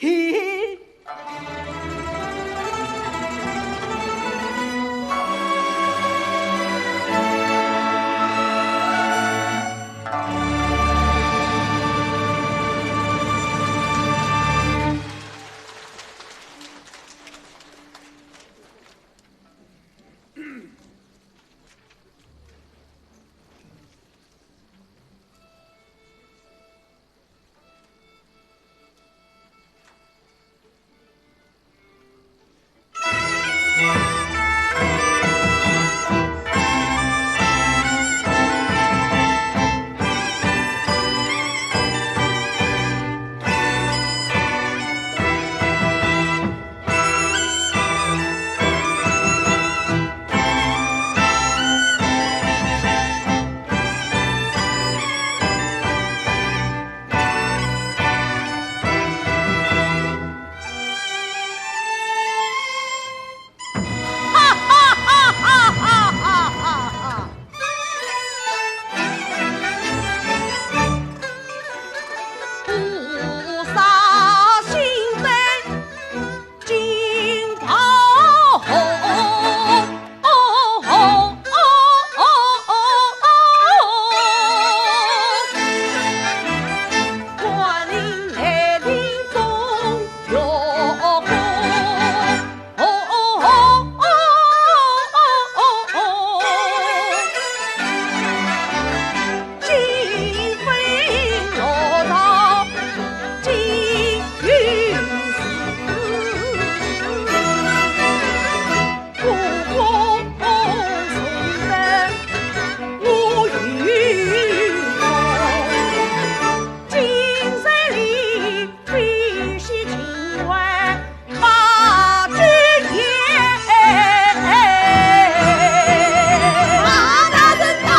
马大人到！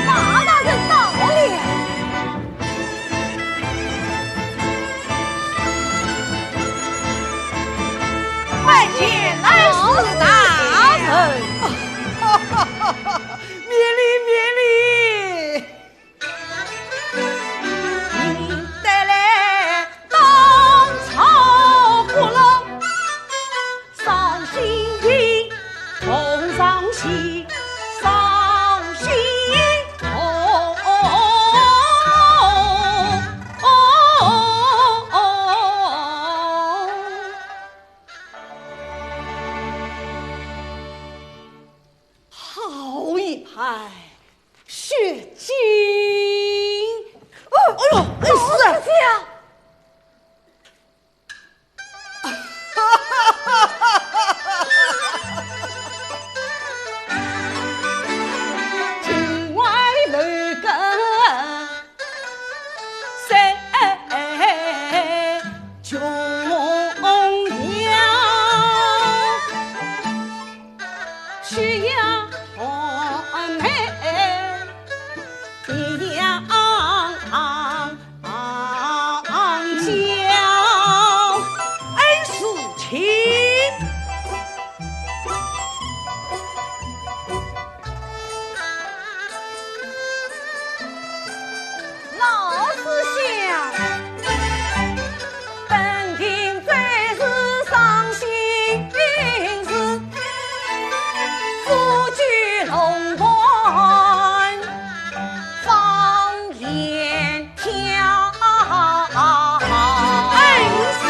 马大人到了！拜见恩师大人。免礼，免礼。 带来当朝国老，上心同上心，上心同好一派 血溅。哦，哎呦，哎，是啊。老师呀！老师想，本庭最是伤心事，夫妻龙冠放眼眺。哎，是。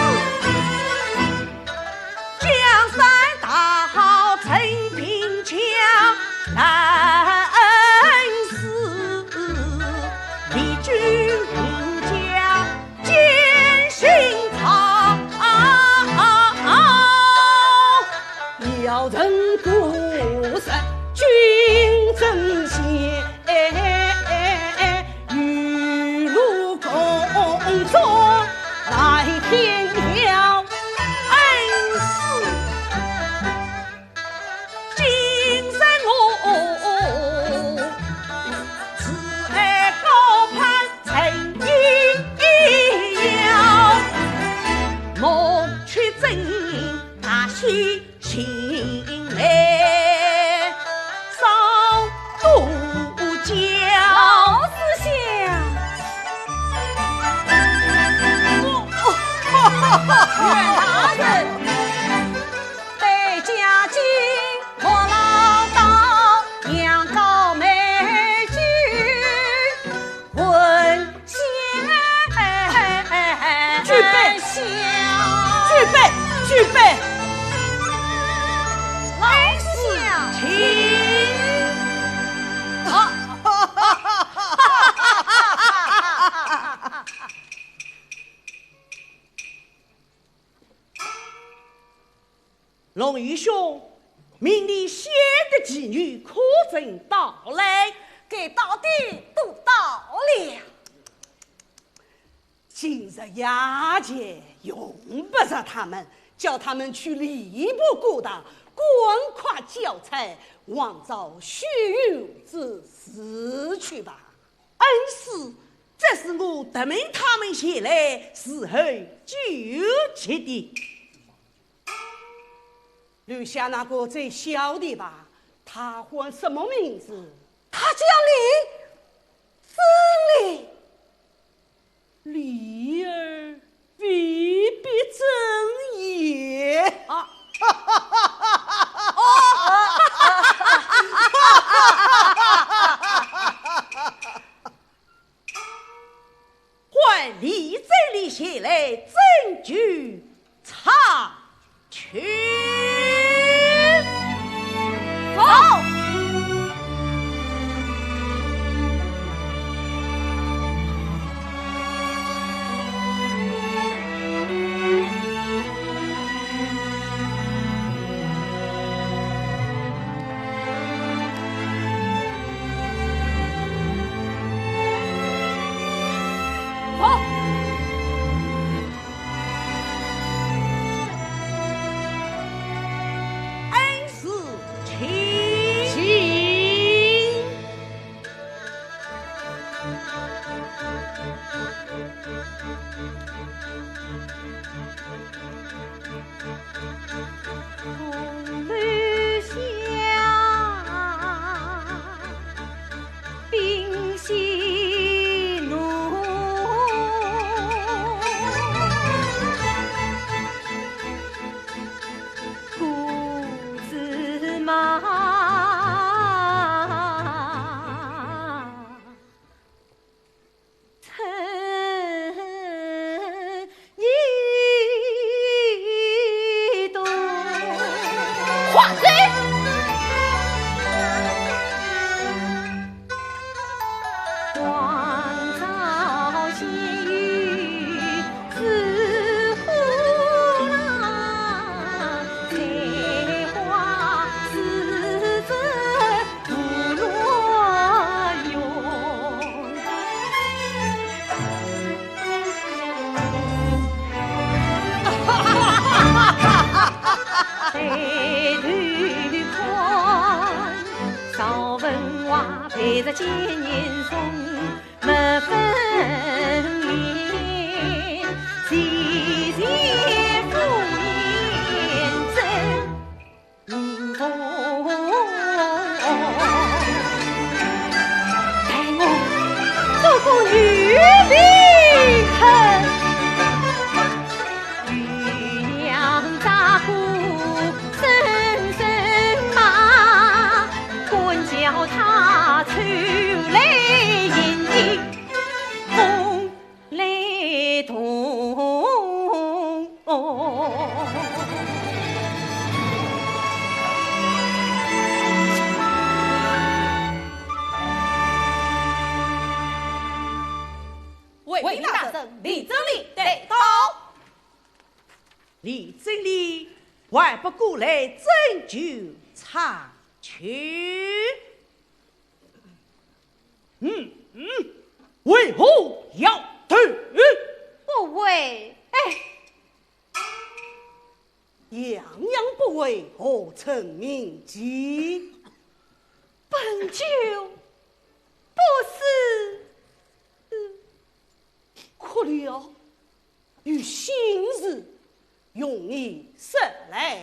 请来少多教。老师想，我，我，袁大人，对家境莫唠叨，娘高妹举， 闻香。举杯，举杯，举杯。老师，请。好。龙愚兄，命你先的妓女可曾到来？该到的都到了。今日夜间用不着他们，叫他们去吏部过堂，赶快交差，往找薛勇之事去吧。恩师，这是我特命他们前来伺候酒席的。 留下那个最小的吧，他唤什么名字？他叫李正礼。李儿未必正也。啊。哦。 唤李正礼前来斟酒唱曲。走。好。恩师，请。请。 卫兵大人，李正礼带到。李正礼还不过来斟酒唱曲。 嗯，嗯，为何摇头？不会，哎。样样不会，何曾铭记？本就不是。嗯，哭了，有心事。容易说来。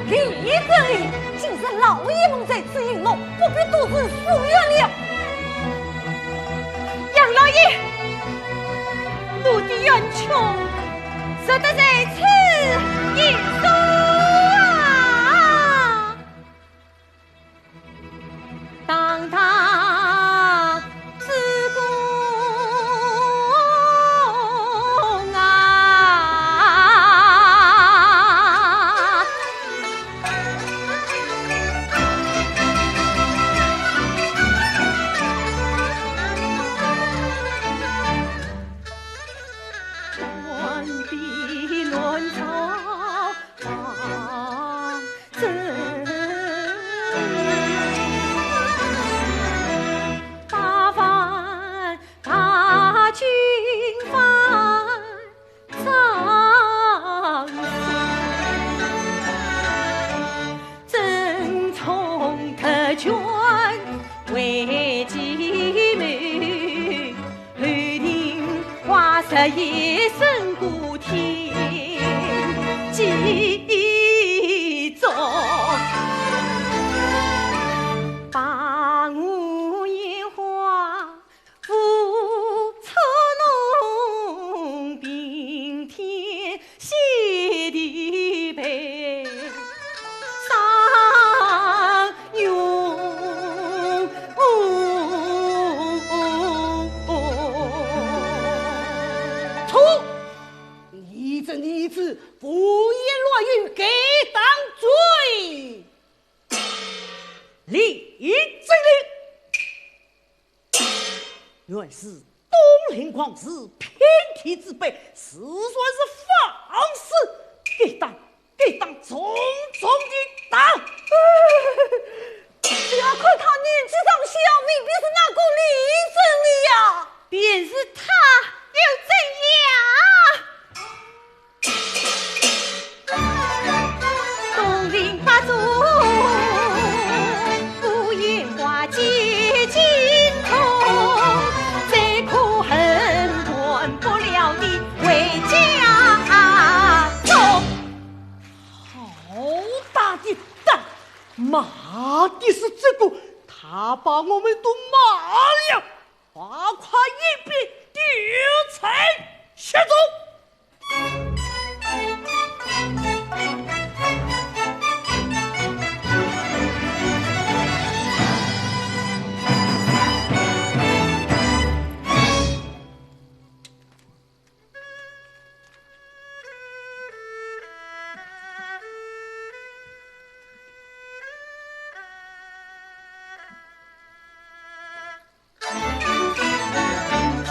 李正礼，今日老爷们在此饮乐，不必多事疏远了。杨老爷，奴的冤屈，只得在此一诉啊。 当当主公啊，错！你这逆子，胡言乱语，该当罪。李正礼。 原是东林王，是平天之辈，自然是放肆，该当，该当重重的打。不要看他年纪尚小，未必是那个李正礼呀。便是他又怎样？ 好大的胆，骂的是这个，他把我们都骂了，快快一并丢在雪中。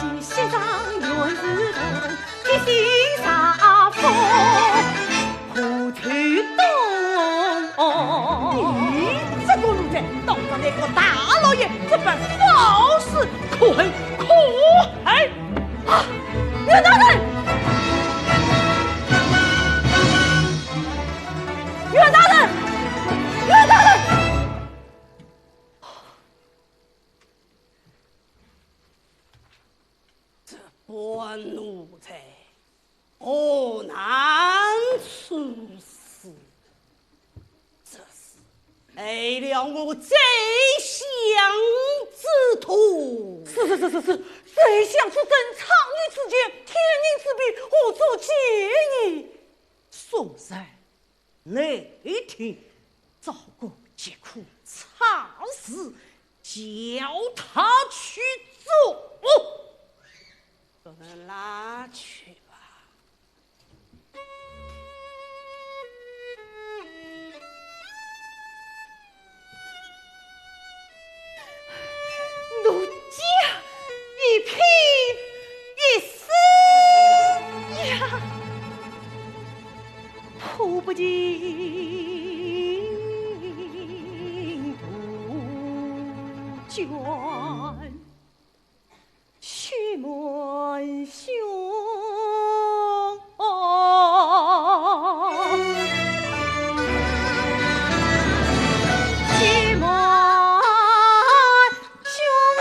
你这个奴才，当着那个大老爷这般放肆，可恨，可恨！啊，袁大人！袁大人！我奴才何难出世？这是害了我宰相之痛。是是是是是，宰相出征，常遇此间，天命之别，何足介意？宋然，你听，赵国疾苦差事，叫他去做。让他去吧。奴家一贫一死呀，苦不尽途捐。 许门兄，许门兄啊！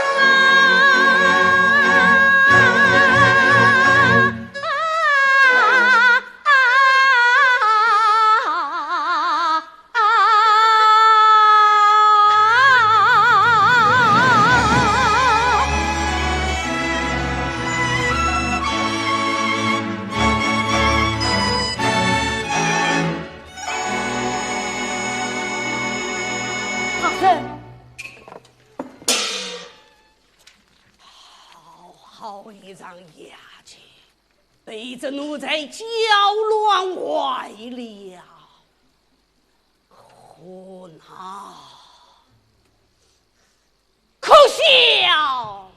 大人，好好一场雅兴，被这奴才搅乱坏了。 胡闹！可笑！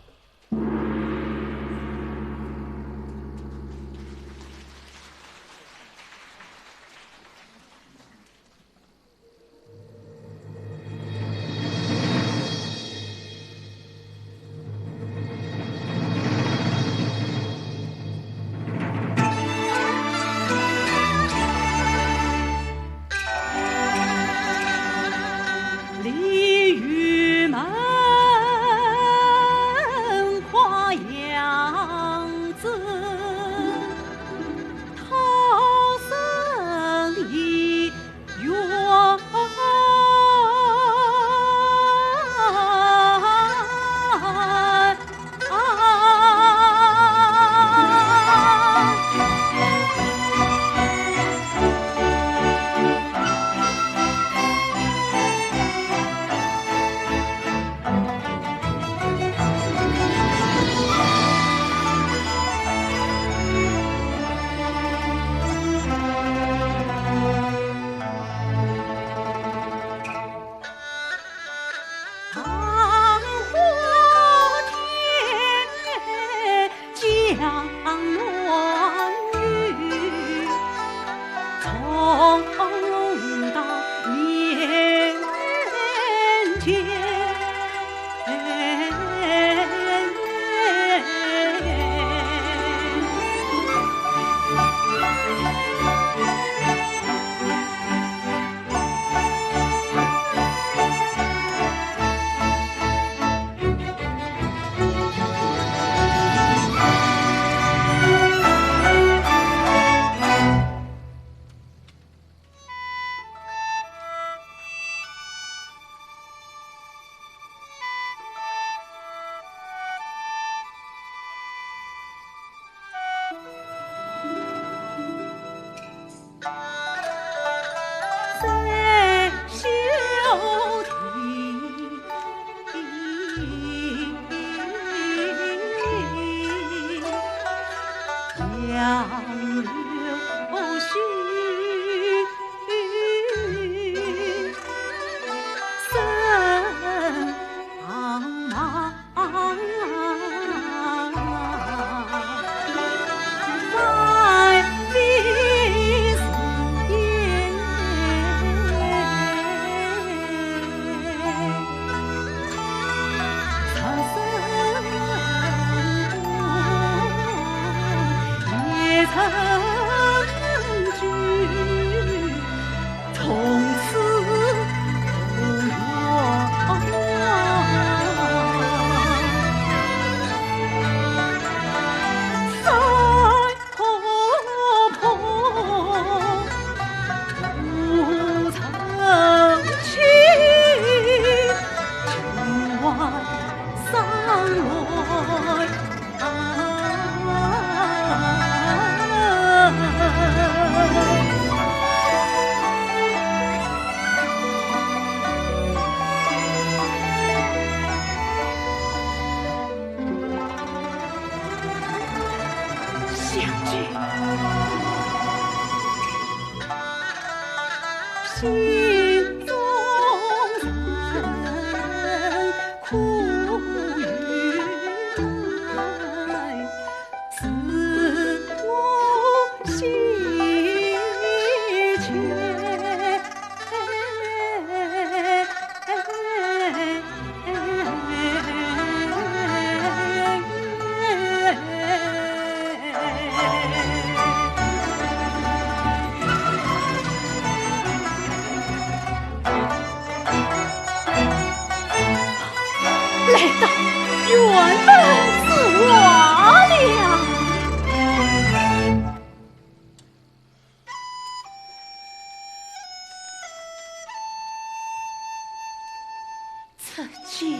得见。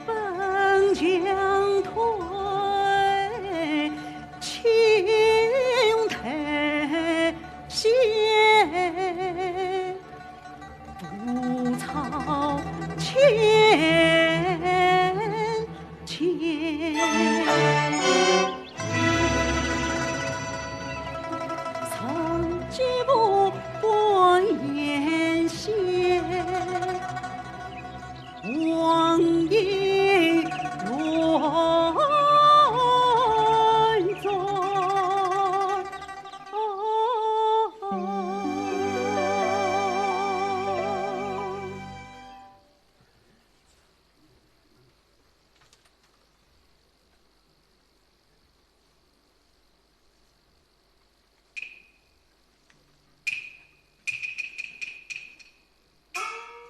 本将退，请退下。 不操前嫌。上几步观前贤，望眼乱转。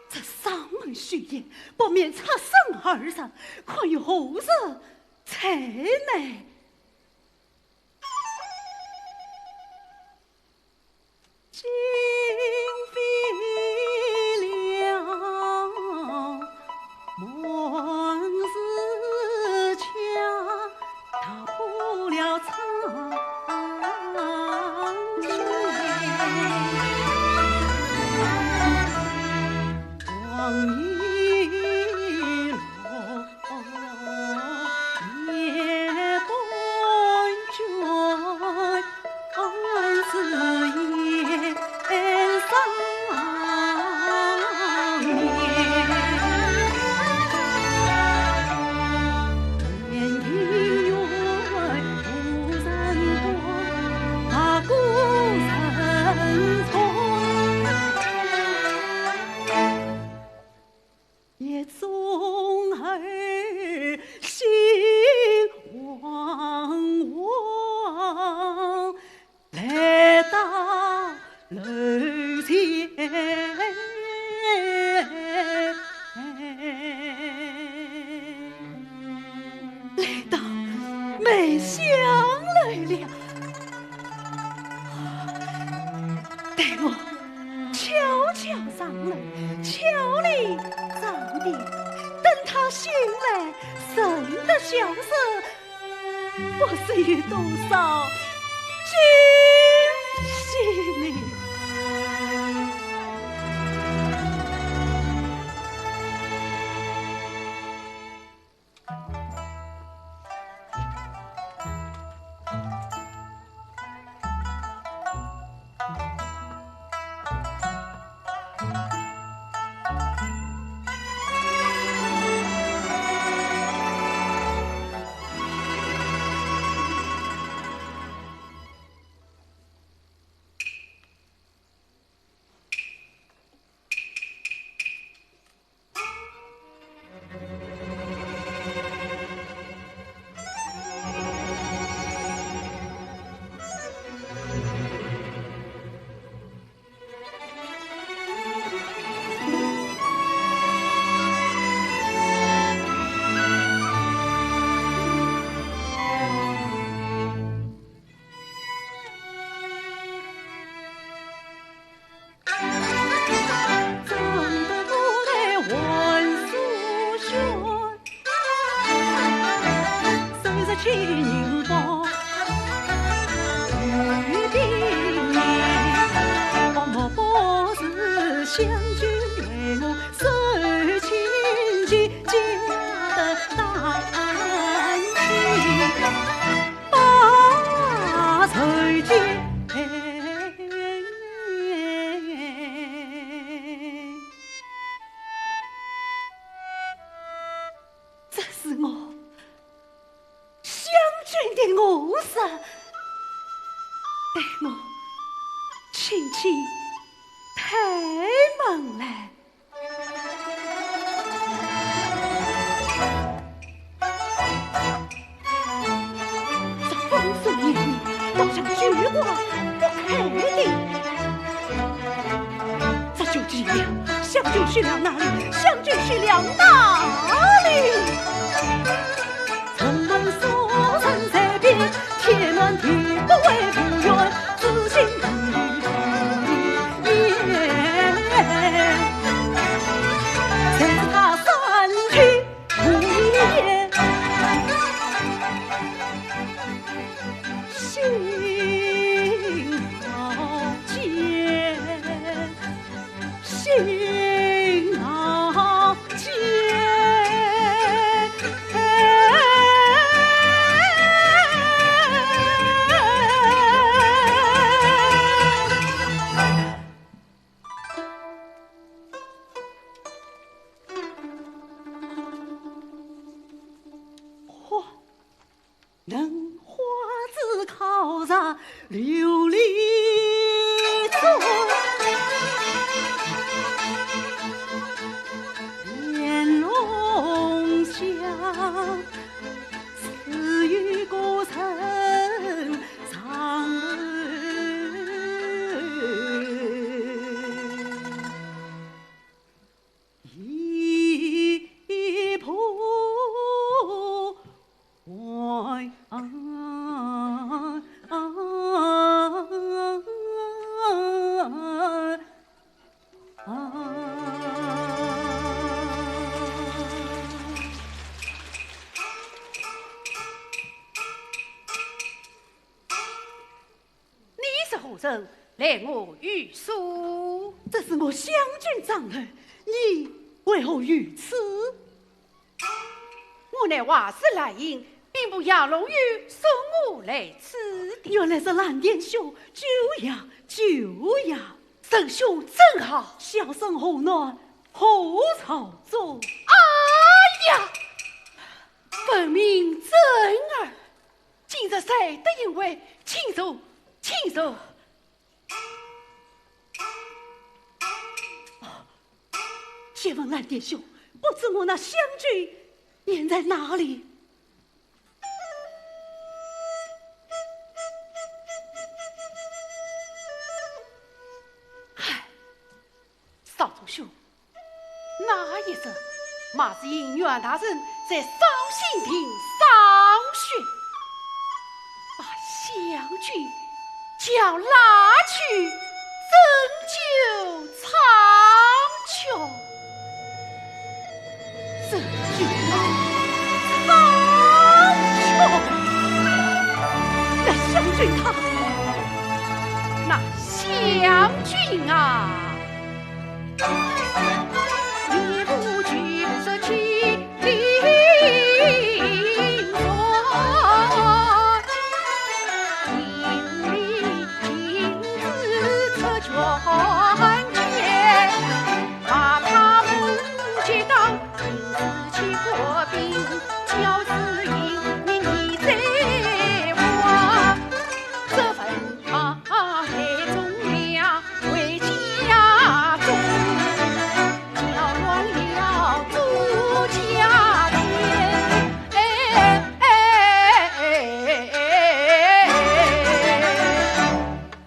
这上门许愿，不免擦身而入，看有何事才来？ 今非了满是家，踏破了长街。望一路 也不觉是也上面。年已远无人管，那个人从 夜中儿心惶惶，来到楼前。来到梅香楼了。 待我悄悄上楼，悄里藏殿，等他醒来，认得小生，不知有多少惊喜呢。 这是我香君的我身，待我轻轻推门来。 这风声连连，倒像绝挂不开的。这就急了，香君去了哪里？香君去了哪里？城门锁城在边，天南地北为父嚯，嫩花枝靠着琉璃砖，玲珑香，似有故人长楼。 一步。你是何人？来我有书。这是我香君长楼，你为何于此？我乃画师兰英，兵部杨龙友送我来此的。原来是蓝田兄，久仰，久仰。仁兄真好。小生何暖，何朝宗。哎呀，闻名震耳。 今日才得一会，请坐，请坐。借问蓝田兄，不知我那香君现在哪里？唉，少宗兄， 那一日，马士英袁大人在绍兴亭赏雪，把香君叫拉去斟酒唱曲。斟酒唱曲？那香君她……那香君啊！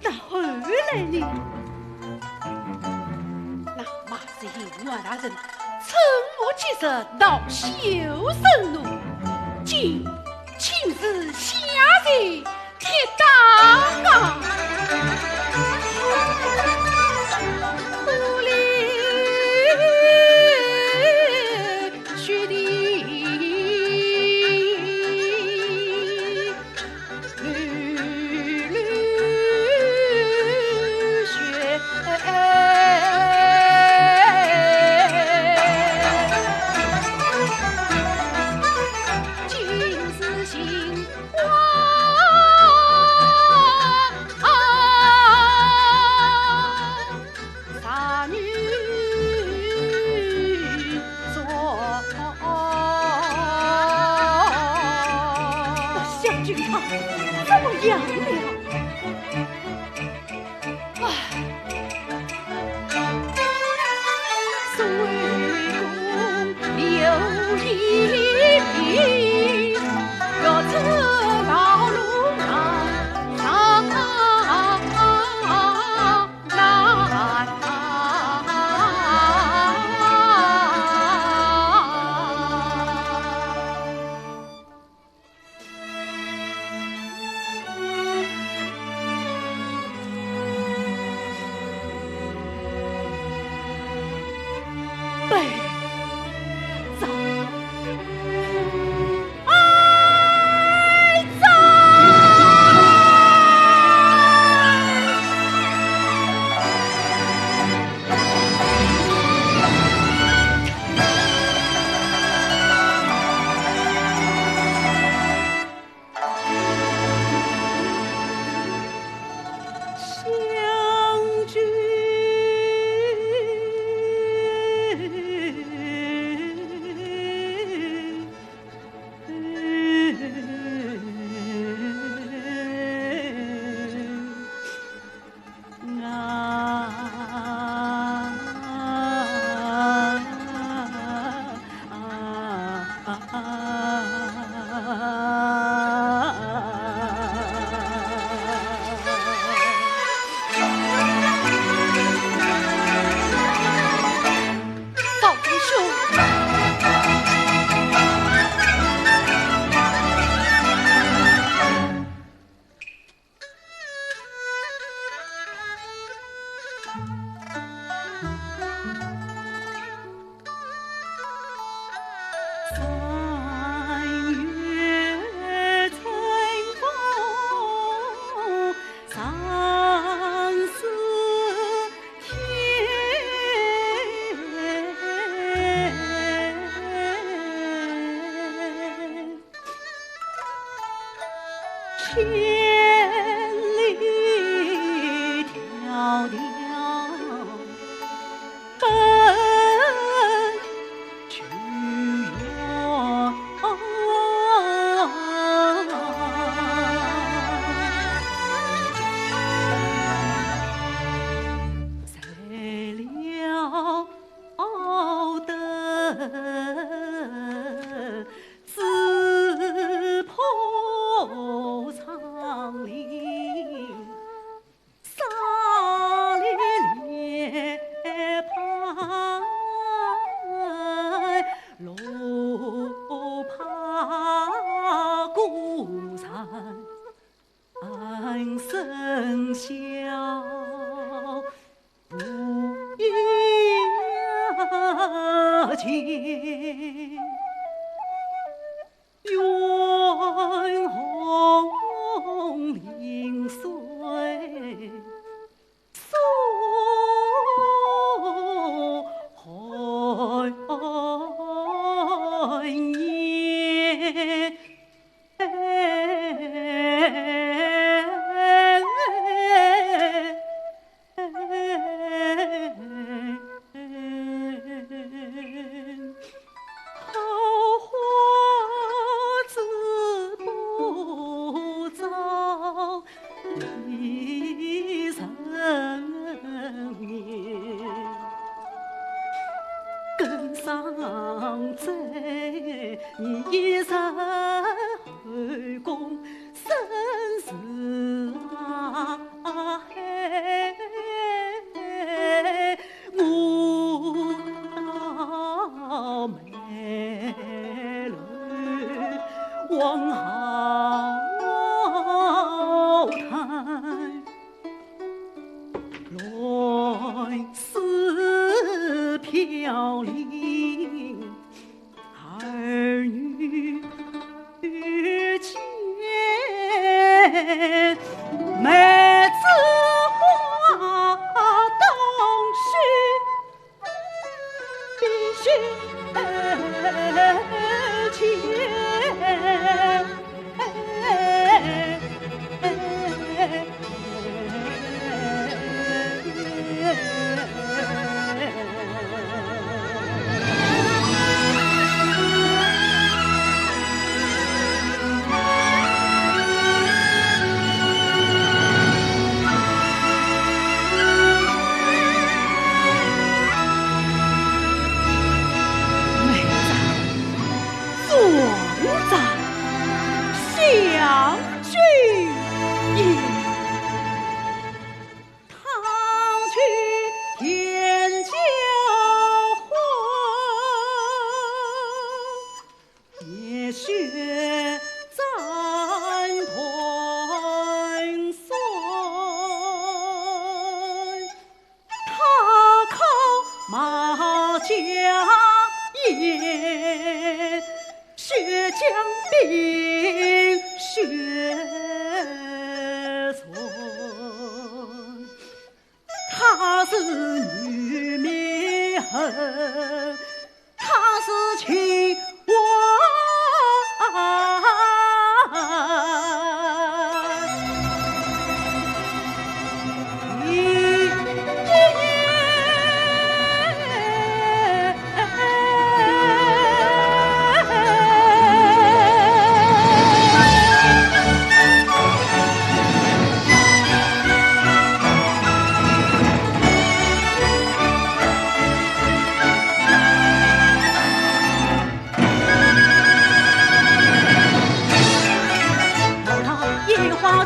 那后来呢？那马士英袁大人趁我吉日恼羞成怒，竟亲自下令 铁打啊！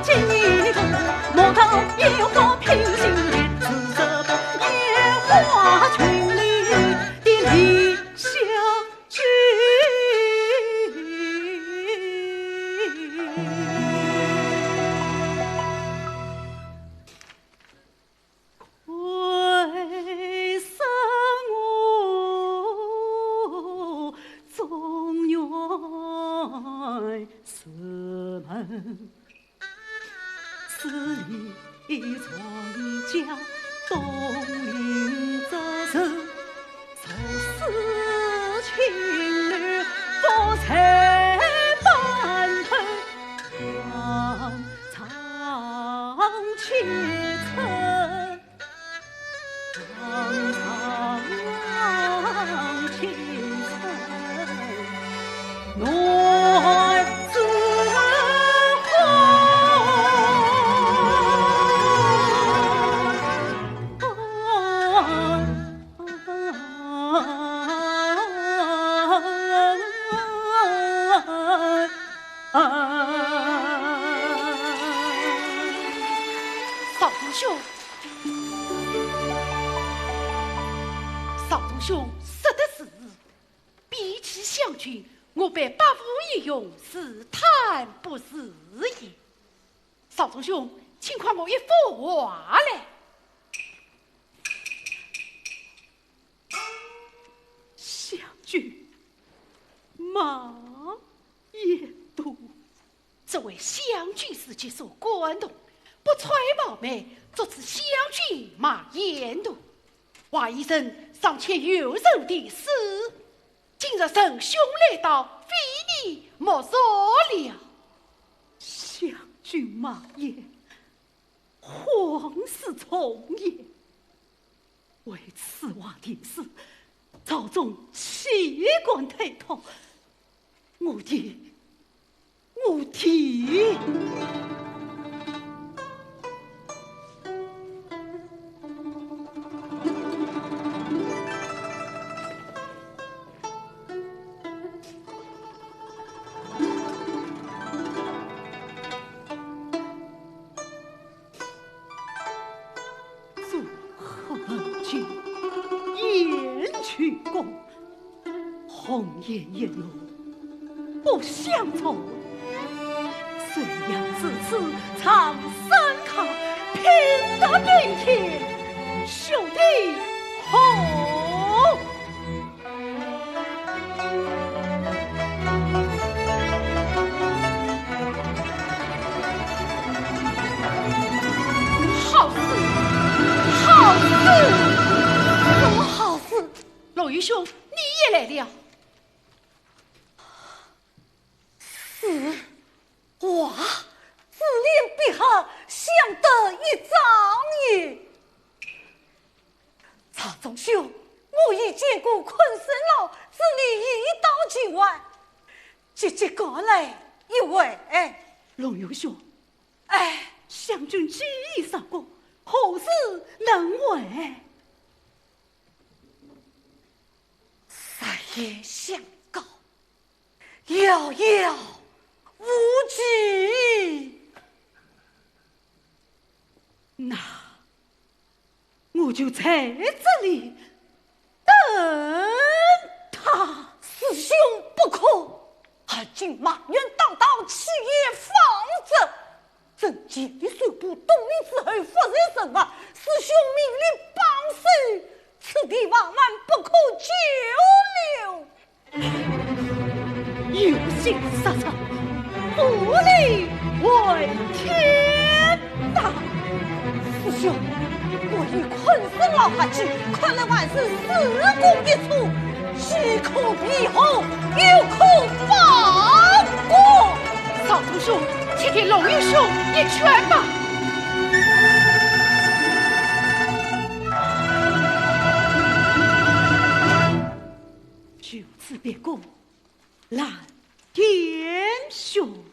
千里迢迢奔去远。少东兄，少东兄说的是，比起香君，我辈百无一用，自叹不如也。少东兄，请看我一幅画来。 香君马颜都。这位香君是极受感动，不揣冒昧，作此香君马颜都。话已成，尚且有人题诗，今日仁兄来到，非你莫属了。香君马颜， 皇室重也，为此话题诗，朝中岂敢推脱？我题，我题。 祝贺金雁鞠躬，红颜一路不相从。谁料至此唱山客，拼得并肩兄弟红。 好事，好事，什么好事？龙游兄，你也来了。是，哇，珠联璧合，相得益彰也。 赵忠兄，我已见过昆生老，知你已到境外，急急赶来一会。龙游兄，哎，香君既已上宫，何事能回？实言相告， 遥遥无期。那我就在这里等他。师兄不可，而今马援当道，岂可放之？ 臣前来宣布，东林之后不在人外，师兄命令绑手，此地万万不可久留。有心杀人，不理回天呐！师兄，我与昆生老合计，看来还是事功一错， 岂可避祸，又可放过。少主兄，且听龙游兄一劝吧。就此别过，蓝天兄。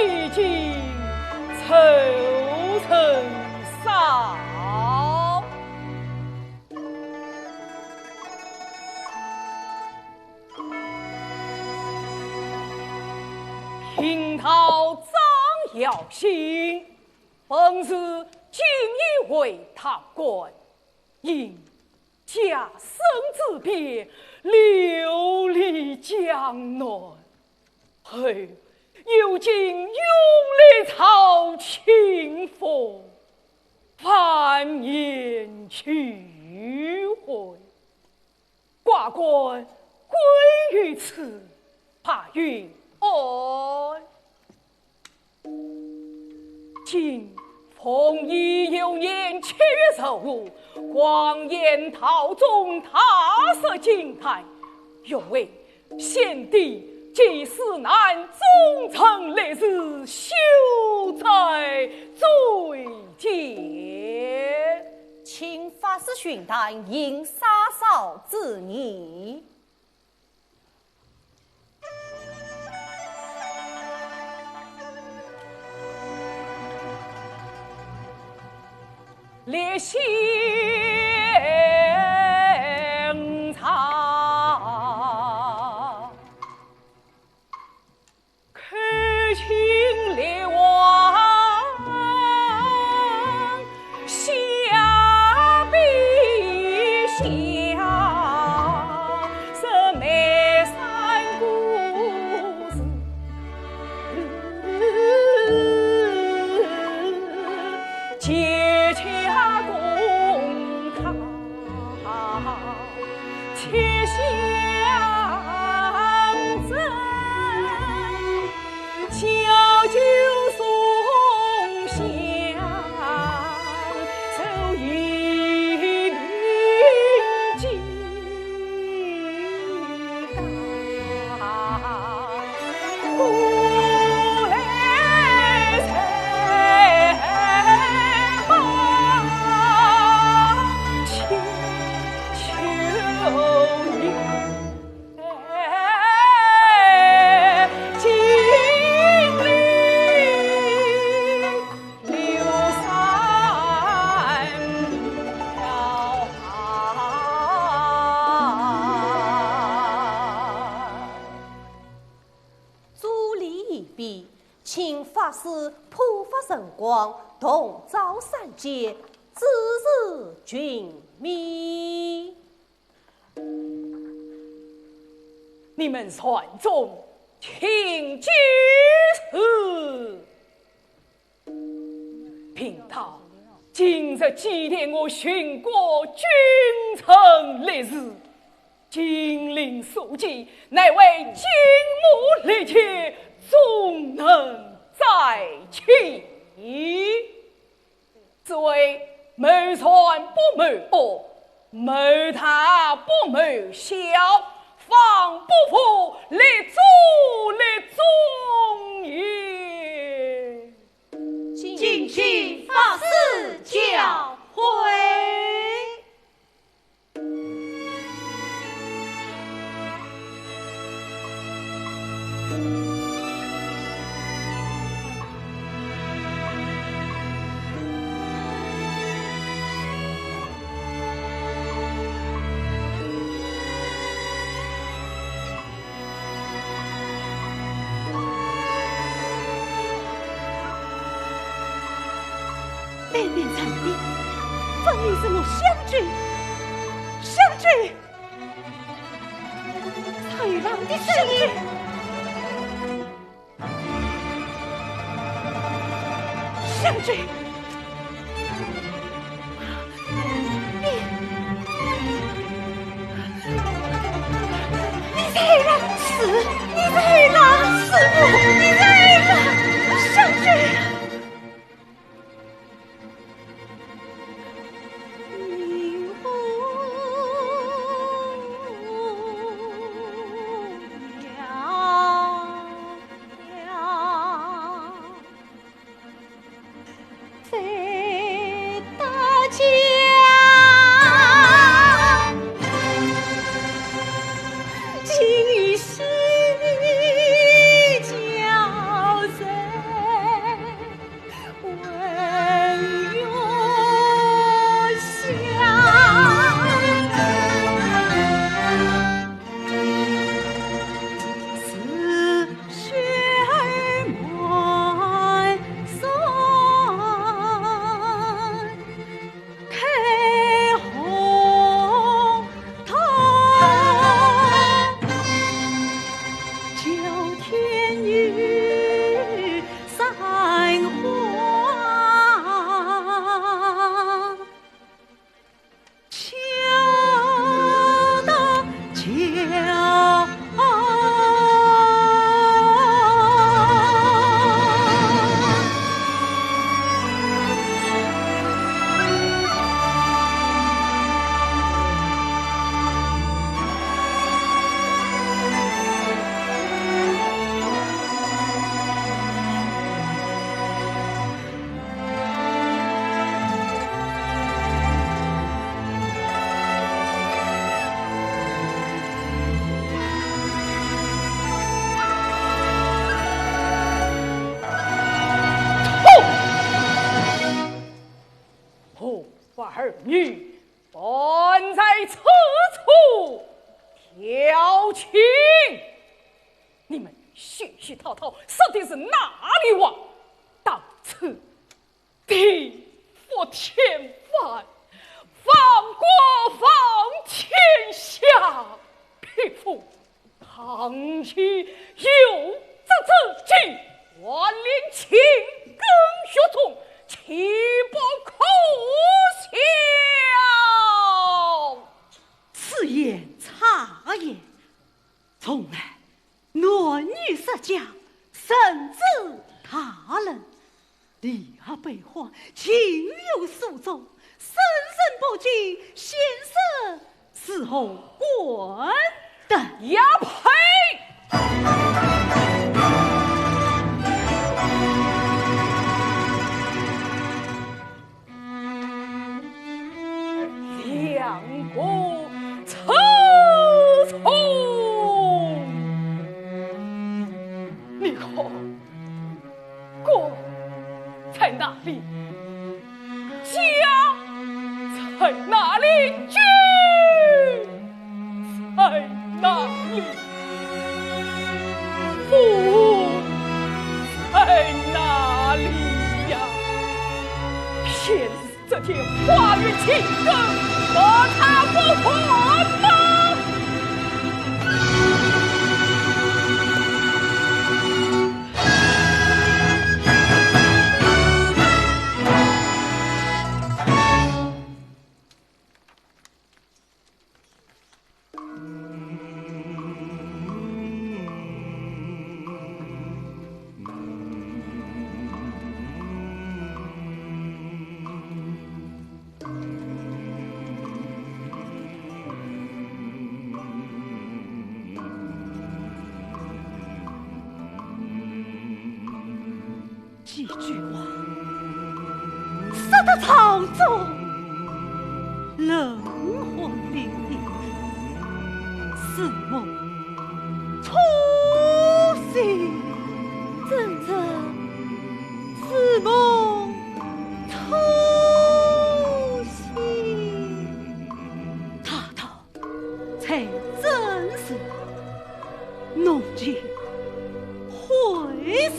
已经凑凑少。贫道张耀兴，本是锦衣卫堂官，因 家生之变，流离江南。后有经永历朝清风，万念俱灰。挂冠归于此，拜云安。 今奉义元年七月十五，广元道宗大赦金台，愿为先帝及汝南忠臣烈士消灾解厄。请法师巡坛，行赦罪。 祝礼已毕，请法师普发圣光，洞照三界，指示群mis 女，敢在此处调情？你们嘘嘘套套，说的是哪里话？到此地覆天翻，亡国亡天下，匹夫！ 倘有这之计，还令情根血中，岂不可笑？此言差也。从来男女失家，甚至大人， 立下悲欢，情有所钟，生人不及，先生是何官的？呀呸！梁国初从，你看， 国在哪里？家在哪里？君在哪里？父在哪里呀？偏 这件花园情歌，何尝不还吗？几句话，说得朝中冷汗淋漓，似梦初醒。真正似梦初醒。大道 才真是弄尽慧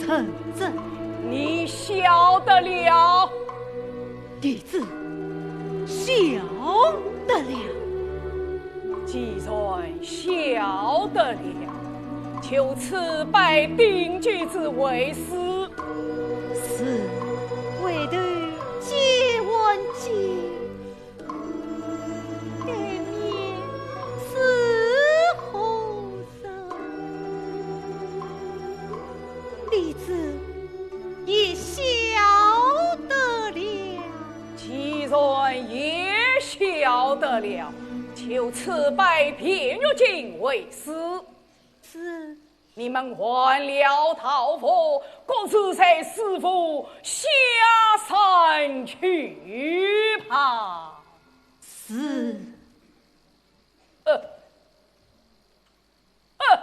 人者。你晓得了？弟子晓得了。既然晓得了，就此拜丁举之为师。是。回头见还见， 对面是何人？弟子也晓得了。既然也晓得了，就此拜卞玉京为师。是。 你们换了道服，各自随师父下山去吧。是。呃，呃。